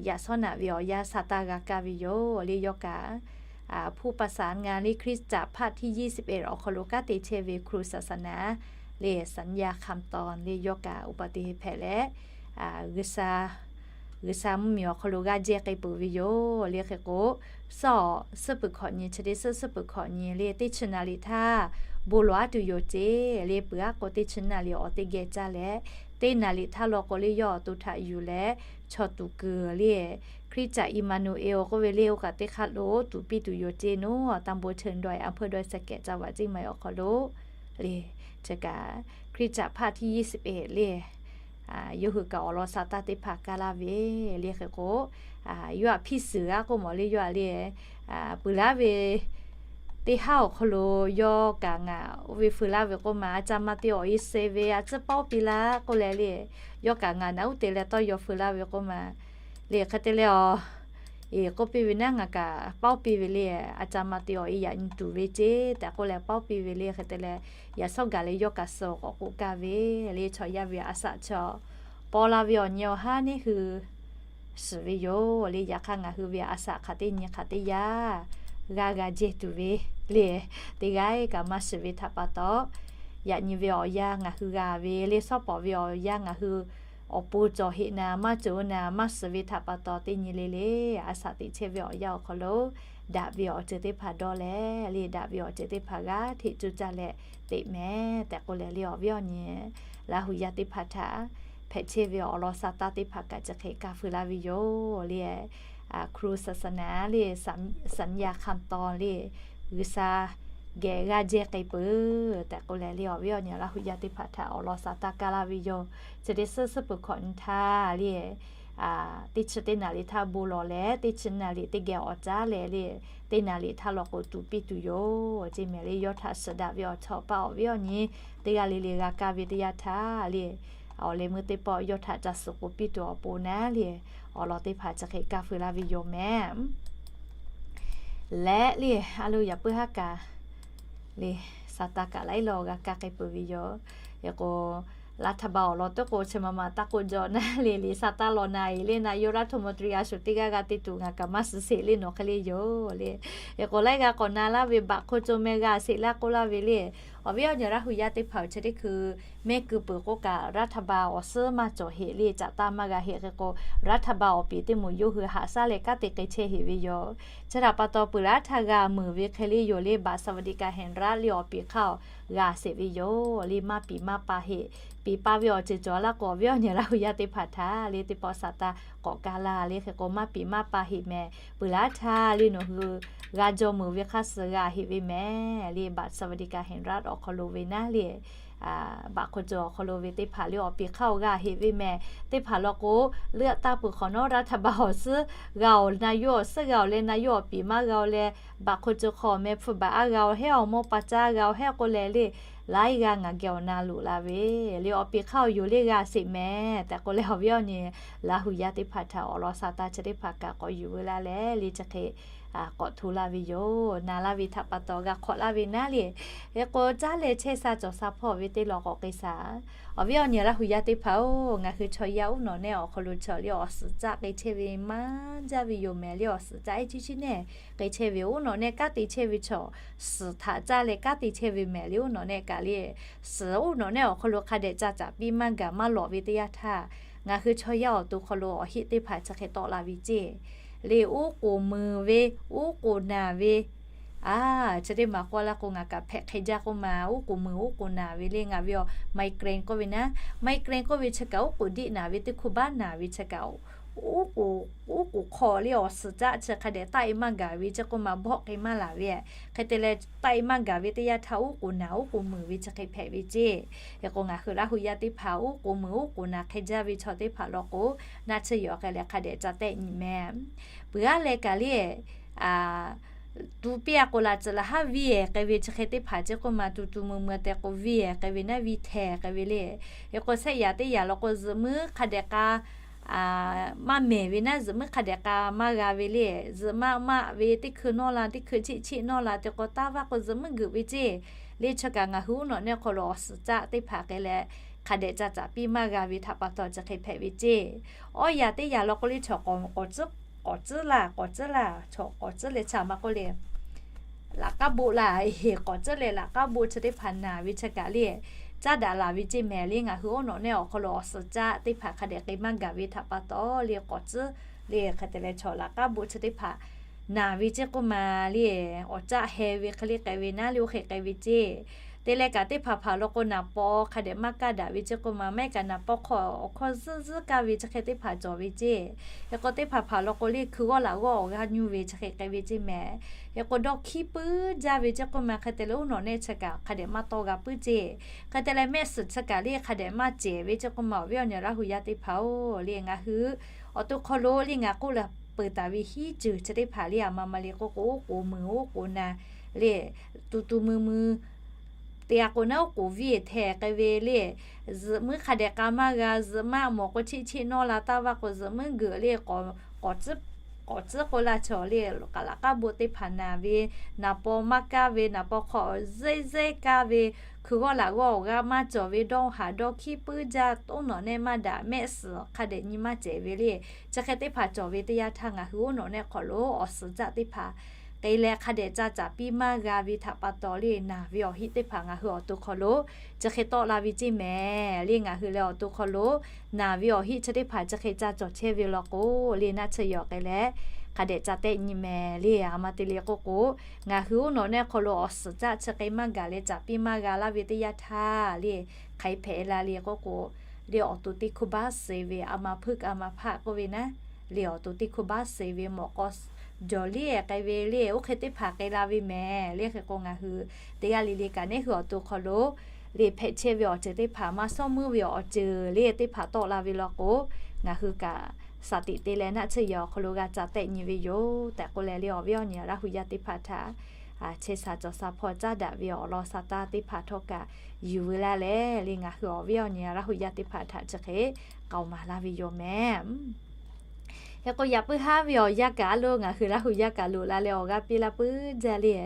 yaꞈ shawˉ naꞈ ve awˬ yanˇ sha taˇ g'a kaˇ ve yoˬ le. Yawˇ kaꞈ พูดภาษา ngaˇ le คริสตจักร ภาคที่ ยี่สิบเอ็ด awˬ hk'aw lo kanˉ te chehˇ ve ครูศาสนา le สัญญา คำตอน le, yawˇ kaꞈ อุบัติเหตุ hpehꞈ leh, G'uiˬsha, G'uiˬsha mvuhˇmiˬ awˬ hk'aw lo g'aˇ jehˇ k'ai peuˬ ve yoˬ le. Hk'e k'o, suhˉ, suhˉ peuˬ hkawꞈ nyi chi teˇ suhˉ, suhˉ peuˬ hkawꞈ nyi le, teˇ chi naˍ riˍ htaˇ bon lawˬ a tuˬ yoˬ ceˇ le. Peuˬ aˉ k'o teˇ chi naˍ riˍ awˬ teˇ geh caˇ leh, teˇ naˍ riˍ htaˇ law k'o le yawˇ awˬ to htaꞈ yuˬ leh chaw tuˬ kuiˬ le, คริสตจักร Immanuel k'oˆ ve le, oˇ kaꞈ teˇ hk'aˇ lo tuˍ piˇ tuˬ yoˬ ceˇ nawˉ, ตำบลเชิงดอย อำเภอดอยสะเก็ด จังหวัดเชียงใหม่ awˬ hk'aw lo le, chi kaꞈ คริสตจักร ภาคที่ ยี่สิบเอ็ด le, yawˇ hui kaꞈ awˬ lawn sha taˇ teˇ hpaˍ kaˇ laˇ ve le. Hk'e k'o, yawˇ htaꞈ hpiˇ suhˍ g'a k'oˆ mawˬ le, yawˇ htaꞈ le, peuˬ laˇ ve teˇ haˉ awˬ hk'aw lo yawˇ kaꞈ ngaˬ oˇ ve feu laˇ ve k'oˆ ma, อาจารย์ มาติ awˬ e suh ve a tcuhˉ pawˆ piˇ laˇ k'oˆ leh le, yawˇ kaꞈ ngaˬ naꞈ uˉ te leh tawˇ yaw feu laˇ ve k'oˆ ma le. Hk'e te leh awˬ Eˬ, k'oˆ piˇ ve naˉ, ngaˬ kaꞈ paoˉ piˇ ve le, a ca ma te awˬ e yaꞈ nyi tuˬ ve ceˇ tehꞈ k'oˆ leh paoˉ piˇ ve le. Hk'e te leh, yaꞈ shawˉ gaˬ leh yawˇ kaꞈ suh awˬ k'awꞈ k'oˆ kaˇ ve le, chaw yaˇ ve a shaꞈ chaw paw la ve awˬ nyi awˬ haˉ neˇ hui shiˍ ve yoˬ le. Yaꞈ hk'aˇ ngaˬ hui ve a shaꞈ hk'aˬ teˇ nyi hk'aˬ teˇ yanˇ g'a g'a jehˇ tuˬ ve le. Teˇ g'aˇ kaꞈ maˇ shiˍ ve htaꞈ pa taw, yaꞈ nyi ve awˬ yanˇ ngaˬ hui g'a ve le, shawˉ pawˍ ve awˬ yanˇ ngaˬ hui awˬ pon cawˬ heꞈ naˍ maˇ cawˬ naˍ maˇ shiˍ ve htaꞈ pa taw, teˇ nyi le le a shaꞈ teꞈ chehˇ ve awˬ yanˇ awˬ hk'aw lo daꞈ ve awˬ ceuˬ teˇ hpaˍ dawˇ leh le, daꞈ ve awˬ ceuˬ teˇ hpaˍ g'aˇ hteꞈ cuˇ caˇ leh teꞈ mehˍ tehꞈ k'oˆ leh le, awˬ viˉ awˬ nyi Laˇ hu yaˇ teˇ hpaˍ htaꞈ hpehꞈ chehˇ ve awˬ lawn sa taˇ teˇ hpaˍ kaꞈ chi hk'e kaˇ feu laˇ ve yoˬ le. ครูศาสนา le, สัญญาคำตอง le, G'uiˬsha geh g'aˇ jehˇ k'ai peuˬ tehꞈ k'oˆ leh le, awˬ viˉ awˬ nyi Laˇ hu yaˇ teˇ hpaˍ htaꞈ awˬ lawn sa taˇ kaˇ laˇ ve yoˬ. Chi teˇ suhˉ suhˉ peuˬ hkawꞈ nyi htaˇ le, teˇ chi teˇ naˍ riˍ htaˇ bon lawˬ leh, teˇ chi naˍ riˍ teˇ geh awˬ caˉ leh le, teˇ naˍ riˍ htaˇ law k'o tuˍ piˇ tuˬ yoˬ ceˇ mehˍ le. Yawˇ htaꞈ shiˍ daꞈ ve awˬ chawˇ paˆ awˬ viˉ awˬ nyi teˇ g'aˇ le le g'a kaˇ ve teˇ yanˇ htaˇ le, awˬ leh meuˇ teˇ pawˆ yawˇ htaꞈ ca suhˍ k'oˍ piˇ tuˬ awˬ pon naˉ le, awˬ lawn teˇ hpaˍ chi hk'e kaˇ feu laˇ ve yoˬ mehˍ. Leh le, a lo yaꞈ puiˉ haˉ kaꞈ le, sa taˇ kaꞈ laiˉ law g'a kaˇ k'ai peuˬ ve yoˬ. Hk'e k'o, รัฐบาล awˬ lawn teˇ k'o chi ma ma taˇ k'oˆ jaw naˉ le, le sa taˇ law na e le, นายกรัฐมนตรี a shuˍ teˇ g'aˇ g'a te tuˬ ngaˬ kaꞈ maˇ suh sheˍ le nawˬ hk'e le yoˬ le. Hk'e k'o laiˉ g'a k'awꞈ na laˇ ve baꞈ hk'oˆ co meh g'a sheˍ laˇ k'oˆ laˇ ve le. Awˬ viˉ awˬ nyi Laˇ hu yaˇ teˇ hpaˍ chi teˇ hkui mehˆ keu peuˬ k'oˆ kaꞈ รัฐบาล awˬ suhˉ maˇ cawˬ heꞈ le, caꞈ taˇ maˇ g'a heꞈ. Hk'e k'o รัฐบาล awˬ piˍ teˇ moˍ yawˇ hui haꞈ shaˉ leh kanˉ te k'ai chehˇ heꞈ ve yoˬ. Chi htaꞈ pa taw peuˬ laˇ htaˇ g'a meuˍ ve hk'e le yoˬ le, บัตรสวัสดิการแห่งรัฐ le awˬ piˍ hk'aˇ g'a sheˍ ve yoˬ le. Maˇ piˍ maˇ pa heꞈ. Piˍ pa ve awˬ ceuˬ cawˬ laˇ k'o awˬ viˉ awˬ nyi Laˇ hu yaˇ teˇ hpaˍ htaꞈ le teˇ pawˆ sa taˇ k'awꞈ kaˇ laˇ le. Hk'e k'o maˇ piˍ maˇ pa heꞈ mehˍ. Peuˬ laˇ htaˇ le nawˬ hui g'a jaw meuˍ ve hk'aˇ suh g'a heꞈ ve mehˍ le, บัตรสวัสดิการแห่งรัฐ awˬ hk'aw lo ve naˉ le, baꞈ hk'oˆ co awˬ hk'aw lo ve teˇ hpaˍ le awˬ piˍ hk'aˇ awˬ g'a heꞈ ve mehˍ. Teˇ hpaˍ law k'o, leuˆ taˇ peuˬ hk'awꞈ nawˉ รัฐบาล awˬ suhˉ g'a oˬ, นายก awˬ suhˉ g'a oˬ leh นายก awˬ piˍ maˇ g'a oˬ leh, baꞈ hk'oˆ co hk'aw meh hpfuhˇ baˬ aˉ g'a oˬ, hehˉ awˬ mawˇ pa caˇ g'a oˬ, hehˉ k'oˆ leh le, laiˉ g'aˇ ngaˬ geh awˬ na loꞈ la ve le, awˬ piˍ hk'aˇ awˬ yoˬ le g'a sheˍ mehˍ tehꞈ k'oˆ leh, awˬ viˉ awˬ nyi Laˇ hu yaˇ teˇ hpaˍ htaꞈ awˬ lawn sa taˇ chi teˇ hpaˍ kaꞈ k'awꞈ yuˬ veu laˇ leh le chi hk'e k'awꞈ hto laˇ ve yoˬ. Na laˇ ve htaꞈ pa taw g'a hk'awꞈ laˇ ve naˉ le. Hk'e k'o caˉ leh chehˇ sha cawˬ sha hpawˇ ve teˇ law k'awꞈ k'ai shaˍ. Awˬ viˉ awˬ nyi Laˇ hu yaˇ teˇ hpaˍ-oˬ, ngaˬ hui chaw yaˇ uˉ nawꞈ nehˆ awˬ hk'aw lo chaw le awˬ suhˍ caˆ k'ai chehˇ ve maˇ jaˇ ve yoˬ mehˍ le. Awˬ suhˍ caˆ ehˉ chiˇ chiˇ nehˆ k'ai chehˇ ve uˉ nawꞈ nehˆ kanˉ te chehˇ ve chaw, suhˍ htaꞈ caˇ leh kanˉ te chehˇ ve mehˍ le. Uˉ nawꞈ nehˆ kaꞈ le, suhˍ uˉ nawꞈ nehˆ awˬ hk'aw lo hk'a dehꞈ ca caꞈ piˇ maˇ gaˬ maˇ lawꞈ ve teˇ yanˇ htaˇ, ngaˬ hui chaw yaˇ awˬ to hk'aw lo awˬ heˆ teˇ hpaˍ chi hk'e tawˆ la ve ceˇ le. Uˉ k'oˍ muiˬ ve, uˉ k'oˍ naˬ ve, a, chi teˇ maˬ k'oˆ laˇ k'o ngaˬ kaꞈ hpehꞈ hk'e jaˇ k'oˆ ma, uˉ k'oˍ muiˬ uˉ k'oˍ naˬ ve le. Ngaˬ ve awˬ migraine k'oˆ ve naˉ, migraine k'oˆ ve chi kaꞈ uˉ k'oˍ diˆ naˬ ve teˇ hkui baˆ naˬ ve chi kaꞈ, uˉ k'oˍ, uˉ k'oˍ hk'aw le awˬ suhˍ caˆ chi hk'a dehꞈ taˆ e maˇ gaˬ ve ceˇ k'oˆ ma, bawˆ k'ai maˇ laˬ ve. Hk'e te leh taˆ e maˇ gaˬ ve teˇ yanˇ htaˇ uˉ k'oˍ naˬ uˉ k'oˍ muiˬ ve chi hk'e hpehꞈ ve ceˇ. Hk'e k'o ngaˬ hui Laˇ hu yaˇ teˇ hpaˍ uˉ k'oˍ muiˬ uˉ k'oˍ naˬ hk'e jaˇ ve chaw teˇ hpaˍ law k'o, naˆ tsuhˇ yaw k'ai leh hk'a dehꞈ ca tehˆ nyi mehˍ. Peuˬ aˉ leh kaꞈ le, tu piˇ a k'o laꞈ tcuhꞈ laꞈ haˉ viˇ ehˍ k'ai ve chi hk'e teˇ hpaˍ ceˇ k'oˆ ma, tu tu mui mui te k'o viˇ ehˍ k'ai ve naˉ viˇ htehˍ k'ai ve le. Hk'e k'o shehˆ yaꞈ teˇ yaꞈ law k'o zuhꞈ muiˉ hk'a dehꞈ k'a maˇ mehˍ ve naˉ zuhꞈ muiˉ hk'a dehꞈ k'a maˇ g'a ve le. Zuhꞈ maˆ maˆ ve teˇ hkui nawˇ la teˇ hkui cheˆ cheˆ nawˇ la te k'o taˇ vaˇ k'o zuhꞈ muiˉ geuꞈ ve ceˇ. Le chi kaꞈ ngaˬ hui uˉ nawꞈ nehˆ hk'aw lo awˬ suhˍ caˆ teˇ hpaˍ k'ai leh hk'a dehꞈ ca caꞈ piˇ maˇ g'a ve htaꞈ pa taw chi hk'e hpehꞈ ve ceˇ. Awˇ yaꞈ teˇ yaꞈ law k'o le chaw k'awꞈ tcuhˉ laˇ, k'awꞈ tcuhˉ laˇ, chaw k'awꞈ tcuhˉ leh chaw ma k'oˆ le laꞈ k'aˉ boˆ laˇ, k'awꞈ tcuhˉ leh laꞈ k'aˉ boˆ chi teˇ hpaˍ naˬ ve chi kaꞈ le, caˉ daꞈ laˬ ve ceˇ mehˍ le. Ngaˬ hui uˉ nawꞈ nehˆ awˬ hk'aw lo awˬ suhˍ caˆ teˇ hpaˍ hk'a dehꞈ k'ai maˇ gaˬ ve htaꞈ pa taw le k'awꞈ tcuhˉ le. Hk'e te leh chaw laꞈ k'aˉ boˆ chi teˇ hpaˍ naˬ ve ceˇ k'oˆ ma le, awˬ caˆ heh ve hk'e le k'ai ve naˉ le oˇ hk'e k'ai ve ceˇ. Te leh kaꞈ teˇ hpaˍ hpaˍ law k'o naˍ paw hk'a dehꞈ maˇ kaˇ daꞈ ve ceˇ k'oˆ ma, maˇ heˆ kaꞈ naˍ paw hk'aw awˬ hkawˇ zuhˇ zuhˇ kaˇ ve chi hk'e teˇ hpaˍ cawˬ ve ceˇ. Hk'e k'o teˇ hpaˍ hpaˍ law k'o le hkui g'awˇ laꞈ g'awˇ awˬ g'aˇ nyuˇ ve chi hk'e k'ai ve ceˇ mehˍ. Hk'e k'o dawˇ hkiˉ puiˉ jaˇ ve ceˇ k'oˆ ma, hk'e te leh uˉ nawꞈ nehˆ chi kaꞈ hk'a dehꞈ maˇ tawˇ g'a puiˉ ceˇ. Hk'e te leh mehˆ suhˍ chi kaꞈ le hk'a dehꞈ maˇ cehˬ ve ceˇ k'oˆ ma, awˬ viˉ awˬ nyi Laˇ hu yaˇ teˇ hpaˍ-oˬ le, ngaˬ hui awˬ to hk'aw lo le ngaˬ k'oˆ leh peuˬ taˍ ve hiˉ ceuˬ chi teˇ hpaˍ le, a ma ma le k'oˆ k'o uˉ k'oˍ muiˬ uˉ k'oˍ naˬ le, tu tu mui mui te a k'o naˉ uˉ k'oˍ viˇ htehˍ k'ai ve le. Zuhꞈ muiˉ hk'a dehꞈ k'a maˇ g'a, zuhꞈ maˆ mawˬ k'o cheˆ cheˆ nawˇ la taˇ vaˇ k'o zuhꞈ muiˉ geuꞈ le, k'awꞈ tcuhˉ k'awꞈ tcuhˉ k'oˆ laˇ chaw le, k'aꞈ laꞈ k'aˉ bon teˇ hpaˍ naˍ ve, naˍ paw maˇ kaˇ ve, naˍ paw hk'aw zeˇ zeˇ kaˇ ve, hkui g'awˇ laꞈ g'awˇ awˬ g'aˇ maˇ cawˬ ve, dawˇ haˍ dawˇ hkiˉ puiˉ jaˇ, toˉ nawˬ nehˆ maˇ daꞈ, mehˆ suhˍ hk'a dehꞈ nyi maˇ cehˬ ve le. Chi hk'e teˇ hpaˍ cawˬ ve teˇ yanˇ htaˇ ngaˬ hui oˉ nawˬ nehˆ hk'aw lo awˬ suhˍ caˆ teˇ hpaˍ k'ai leh hk'a dehꞈ ca caˍ piˇ maˇ g'a ve htaꞈ pa taw le, naˍ ve awˬ hiˆ teˇ hpaˍ ngaˬ hui awˬ to hk'aw lo chi hk'e tawˆ la ve ceˇ mehˍ le. Ngaˬ hui leh awˬ to hk'aw lo naˍ ve awˬ hiˆ chi teˇ hpaˍ chi hk'e ca cawˬ chehˇ ve law k'o le, naˆ tsuhˇ yaw k'ai leh hk'a dehꞈ ca tehˆ nyi mehˍ le. A ma te le k'oˆ k'o, ngaˬ hui oˉ nawˬ nehˆ hk'aw lo awˬ suhˍ caˆ chi hk'e maˇ gaˬ leh caˍ piˇ maˇ g'a laˇ ve teˇ yanˇ htaˇ le, hk'aˬ hk'e hpehꞈ la le k'oˆ k'o, le awˬ to teˇ hkuˇ baˆ suh ve a ma hpuiˇ a ma hpaˆ k'oˆ ve naˉ, le awˬ to teˇ hkuˇ baˆ suh ve mawꞈ k'aw jawˬ liˇ k'ai ve le, oˇ hk'e teˇ hpaˍ k'ai la ve mehˍ le. Hk'e k'o ngaˬ hui teˇ g'aˇ le le kaꞈ neˉ hui awˬ to hk'aw lo le hpehꞈ chehˇ ve awˬ ceuˬ teˇ hpaˍ, maˇ shawˉ meuˇ ve awˬ ceuˬ le teˇ hpaˍ tawˆ la ve law k'o, ngaˬ hui kaꞈ shaˍ tiꞈ te leh naˆ tsuhˇ yaw awˬ hk'aw lo g'a ca tehˆ nyi ve yoˬ tehꞈ k'oˆ leh le, awˬ viˉ awˬ nyi Laˇ hu yaˇ teˇ hpaˍ htaꞈ chehˇ sha cawˬ sha hpawˇ caˉ daꞈ ve awˬ lawn sha taˇ teˇ hpaˍ htawˇ kaꞈ yuˬ veu laˇ leh le, ngaˬ hui awˬ viˉ awˬ nyi Laˇ hu yaˇ teˇ hpaˍ htaꞈ chi hk'e k'aoˍ maˍ laˇ ve yoˬ mehˍ. Hk'e k'o yaꞈ puiˉ haˉ ve awˬ yanˇ kaꞈ a lo ngaˬ hui Laˇ hu yaˇ kaꞈ loꞈ la leh awˬ g'aˇ piˇ laˇ puiˉ jaˇ le.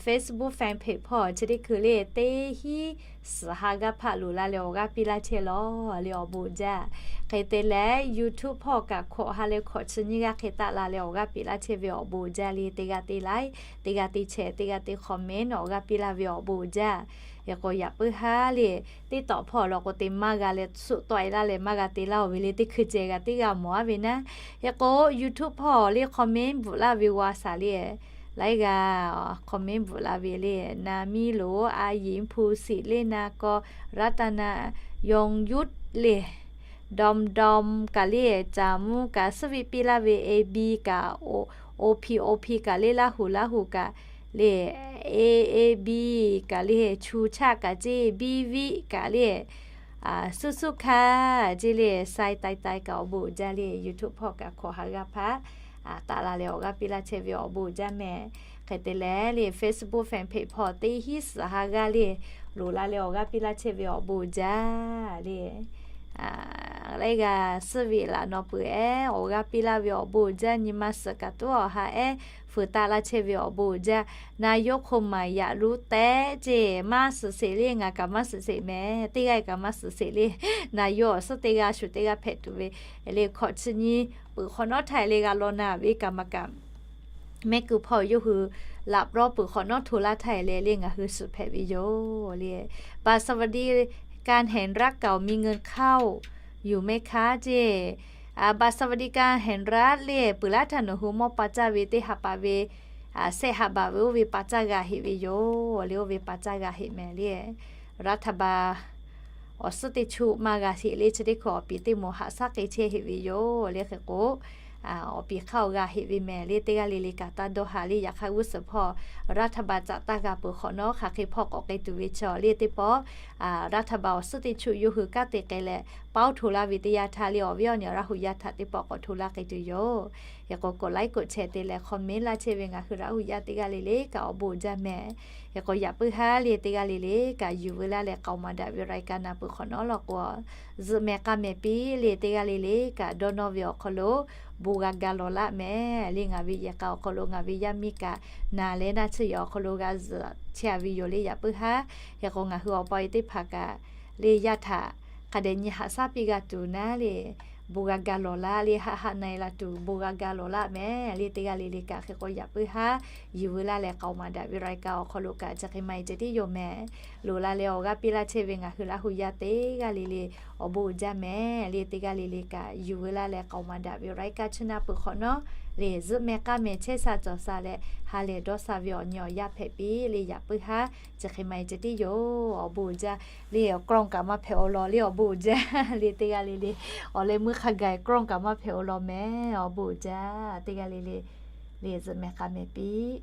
Facebook fan page hpawˇ chi teˇ hkui le teˇ hinˉ suhˍ ha g'aˇ hpaˆ loꞈ la leh awˬ g'aˇ piˇ laˇ chehˇ lawˬ le, awˬ bon jaˇ. Hk'e te leh YouTube hpawˇ kaꞈ hkawꞈ ha leh hkawꞈ chi nyiˇ g'aˇ hk'e taˆ la leh awˬ g'aˇ piˇ laˇ chehˇ ve awˬ bon jaˇ le, teˇ g'aˇ teˇ like, teˇ g'aˇ teˇ share, teˇ g'aˇ teˇ comment awˬ g'aˇ piˇ laˇ ve awˬ bon jaˇ. Hk'e k'o yaꞈ puiˉ haˉ le TikTok hpawˇ law k'o te maˇ g'a leh suhˆ tawˆ e laˇ leh maˇ g'a te laˇ oˬ ve le, teˇ hkui ceh g'a teˇ g'aˇ mawˬ aˉ ve naˉ. Hk'e k'o YouTube hpawˇ le comment bvuhꞈ laˇ ve g'a shaˍ le, laiˉ g'a comment bvuhꞈ la ve le, Na miˇ loˍ, A yiˍ hpu siˍ le, Na kaw, Raˇtaˍnaˆ, Yawˇ yuˇ le, Dawˇ dawˇ kaꞈ le, Caˍ muˇ kaꞈ suhˉ viˆ piˇ laˇ ve, A B kaꞈ, O P, O P kaꞈ le, Laˇ hu, Laˇ hu kaꞈ le, A A B kaꞈ le, Chu chaˆ kaꞈ ceˇ, Biˇ viˆ kaꞈ le, Suˇ suˇ hkaˇ ceˇ le, Sai tai tai kaꞈ awˬ bon uiˍ jaˇ le, YouTube hpawˇ kaꞈ hkawꞈ ha g'aˇ hpaˆ taˆ la leh awˬ g'aˇ piˇ laˇ chehˇ ve awˬ bon uiˍ jaˇ mehˍ. Hk'e te leh le Facebook fan page hpawˇ teˇ hinˉ suhˍ ha g'aˇ le loꞈ la leh awˬ g'aˇ piˇ laˇ chehˇ ve awˬ bon uiˍ jaˇ le. Laiˉ g'a suhˉ ve laꞈ naw peuˬ ehˉ awˬ g'aˇ piˇ laˇ ve awˬ bon uiˍ jaˇ, nyi ma suhˍ kaꞈ tuˉ awˬ ha ehˉ fuiˍ taˆ laˇ chehˇ ve awˬ bon uiˍ jaˇ. Na yoˇ hk'o maˍ yaꞈ luˉ tehˉ ceˇ, maˇ suhˍ sheˍ le, ngaˬ kaꞈ maˇ suhˍ sheˍ mehˍ, teˇ g'aˇ kaꞈ maˇ suhˍ sheˍ le. Na yoˇ awˬ suhˉ teˇ g'aˇ shuˍ teˇ g'aˇ hpehꞈ tuˬ ve le, hkawꞈ chi nyi peuˬ hk'awꞈ nawˉ htaˇ le g'a law na ve kaꞈ maˇ kaꞈ mehˆ kuiˬ hpawˇ yawˇ hui laꞈ pawˆ peuˬ hk'awꞈ nawˉ hto laˇ htaˇ le le ngaˬ hui suhˍ hpehꞈ ve yoˬ le. บัตรสวัสดิการแห่งรัฐเก่ามีเงินเข้าอยู่ไหมคะ ceˇ. บัตรสวัสดิการแห่งรัฐ le peuˬ laˇ htaˇ nawˬ hui mawˇ pa caˇ ve teˇ ha pa ve, shehˆ ha baˬ ve oˇ ve pa caˇ g'a heꞈ ve yoˬ le, oˇ ve pa caˇ g'a heꞈ mehˍ le. รัฐบาล awˬ suhˉ teˇ chu maˇ g'a sheˍ le, chi teˇ hkui awˬ piˍ teˇ moˍ haꞈ shaˉ k'ai chehˇ heꞈ ve yoˬ le. Hk'e k'o awˬ piˍ hk'aˇ awˬ g'a heꞈ ve mehˍ le, teˇ g'aˇ le le kaꞈ taˇ dawˇ haˍ le. Yaꞈ hk'aˇ g'uˇ suhˍ hpawˇ รัฐบาล caꞈ taˇ g'a peuˬ hk'awꞈ nawˉ hk'aˬ hk'e hpawˇ k'awꞈ k'ai tuˬ ve chaw le teˇ pawˆ รัฐบาล awˬ suhˉ teˇ chu yawˇ hui kanˉ te k'ai leh pawˇ hto laˇ ve teˇ yanˇ htaˇ le, awˬ viˉ awˬ nyi Laˇ hu yaˇ htaꞈ teˇ pawˆ k'awꞈ hto laˇ k'ai tuˬ yoˬ. Hk'e k'o กดไลค์ กดแชร์ te leh คอมเมนต์ laˇ chehˇ ve ngaˬ hui Laˇ hu yaˇ teˇ g'aˇ le le kaꞈ awˬ bon uiˍ jaˇ mehˍ. Hk'e k'o yaꞈ puiˉ haˉ le teˇ g'aˇ le le kaꞈ yuˬ veu laˇ leh k'aoˍ maˍ daꞈ ve รายการ na peuˬ hk'awꞈ nawˉ law k'o, zuhꞈ mehˍ k'a mehˍ piˇ le teˇ g'aˇ le le kaꞈ dawˇ nawˇ ve awˬ hk'aw lo bon g'a ga lawˬ laˇ mehˍ le. Ngaˬ ve yehˬ k'a awˬ hk'aw lo ngaˬ ve yaˇ miˇ kaꞈ na leh naˆ tsuhˇ yaw awˬ hk'aw lo g'a zuhꞈ chehˇ ve yoˬ le. Yaꞈ puiˉ haˉ hk'e k'o ngaˬ hui awˬ pa e teˇ hpaˍ kaꞈ le yaˇ htaꞈ hk'a dehꞈ nyi haꞈ shaˉ piˇ g'a tuˬ naˉ le, bon g'a ga lawˬ laˇ le, haˆ haˆ na e la tuˬ bon g'a ga lawˬ laˇ mehˍ le teˇ g'aˇ le le kaꞈ. Hk'e k'o yaꞈ puiˉ haˉ yuˬ veu laˇ leh k'aoˍ maˍ daꞈ ve รายการ awˬ hk'aw lo kaꞈ chi hk'e maˇ e ceh tiˉ yoˬ mehˍ. Loꞈ la leh awˬ g'aˇ piˇ laˇ chehˇ ve ngaˬ hui Laˇ hu yaˇ teˇ g'aˇ le le awˬ bon uiˍ jaˇ mehˍ le teˇ g'aˇ le le kaꞈ yuˬ veu laˇ leh k'aoˍ maˍ daꞈ ve รายการ chi na peuˬ hk'awꞈ nawˉ le zuhꞈ mehˍ k'a mehˍ chehˇ sha cawˬ sha leh ha lehˬ dawˇ sha ve awˬ nyi awˬ yaˇ hpehꞈ piˇ le. Yaꞈ puiˉ haˉ chi hk'e maˇ e ceh tiˉ yoˬ, awˬ bon uiˍ jaˇ le. Awˬ กล้อง kaꞈ maˇ hpehꞈ awˬ lawn le, awˬ bon uiˍ jaˇ le teˇ g'aˇ le le. Awˬ leh muˇ hk'a gaˬ กล้อง kaꞈ maˇ hpehꞈ awˬ lawn mehˍ, awˬ bon uiˍ jaˇ teˇ g'aˇ le le. Le zuhꞈ mehˍ k'a mehˍ piˇ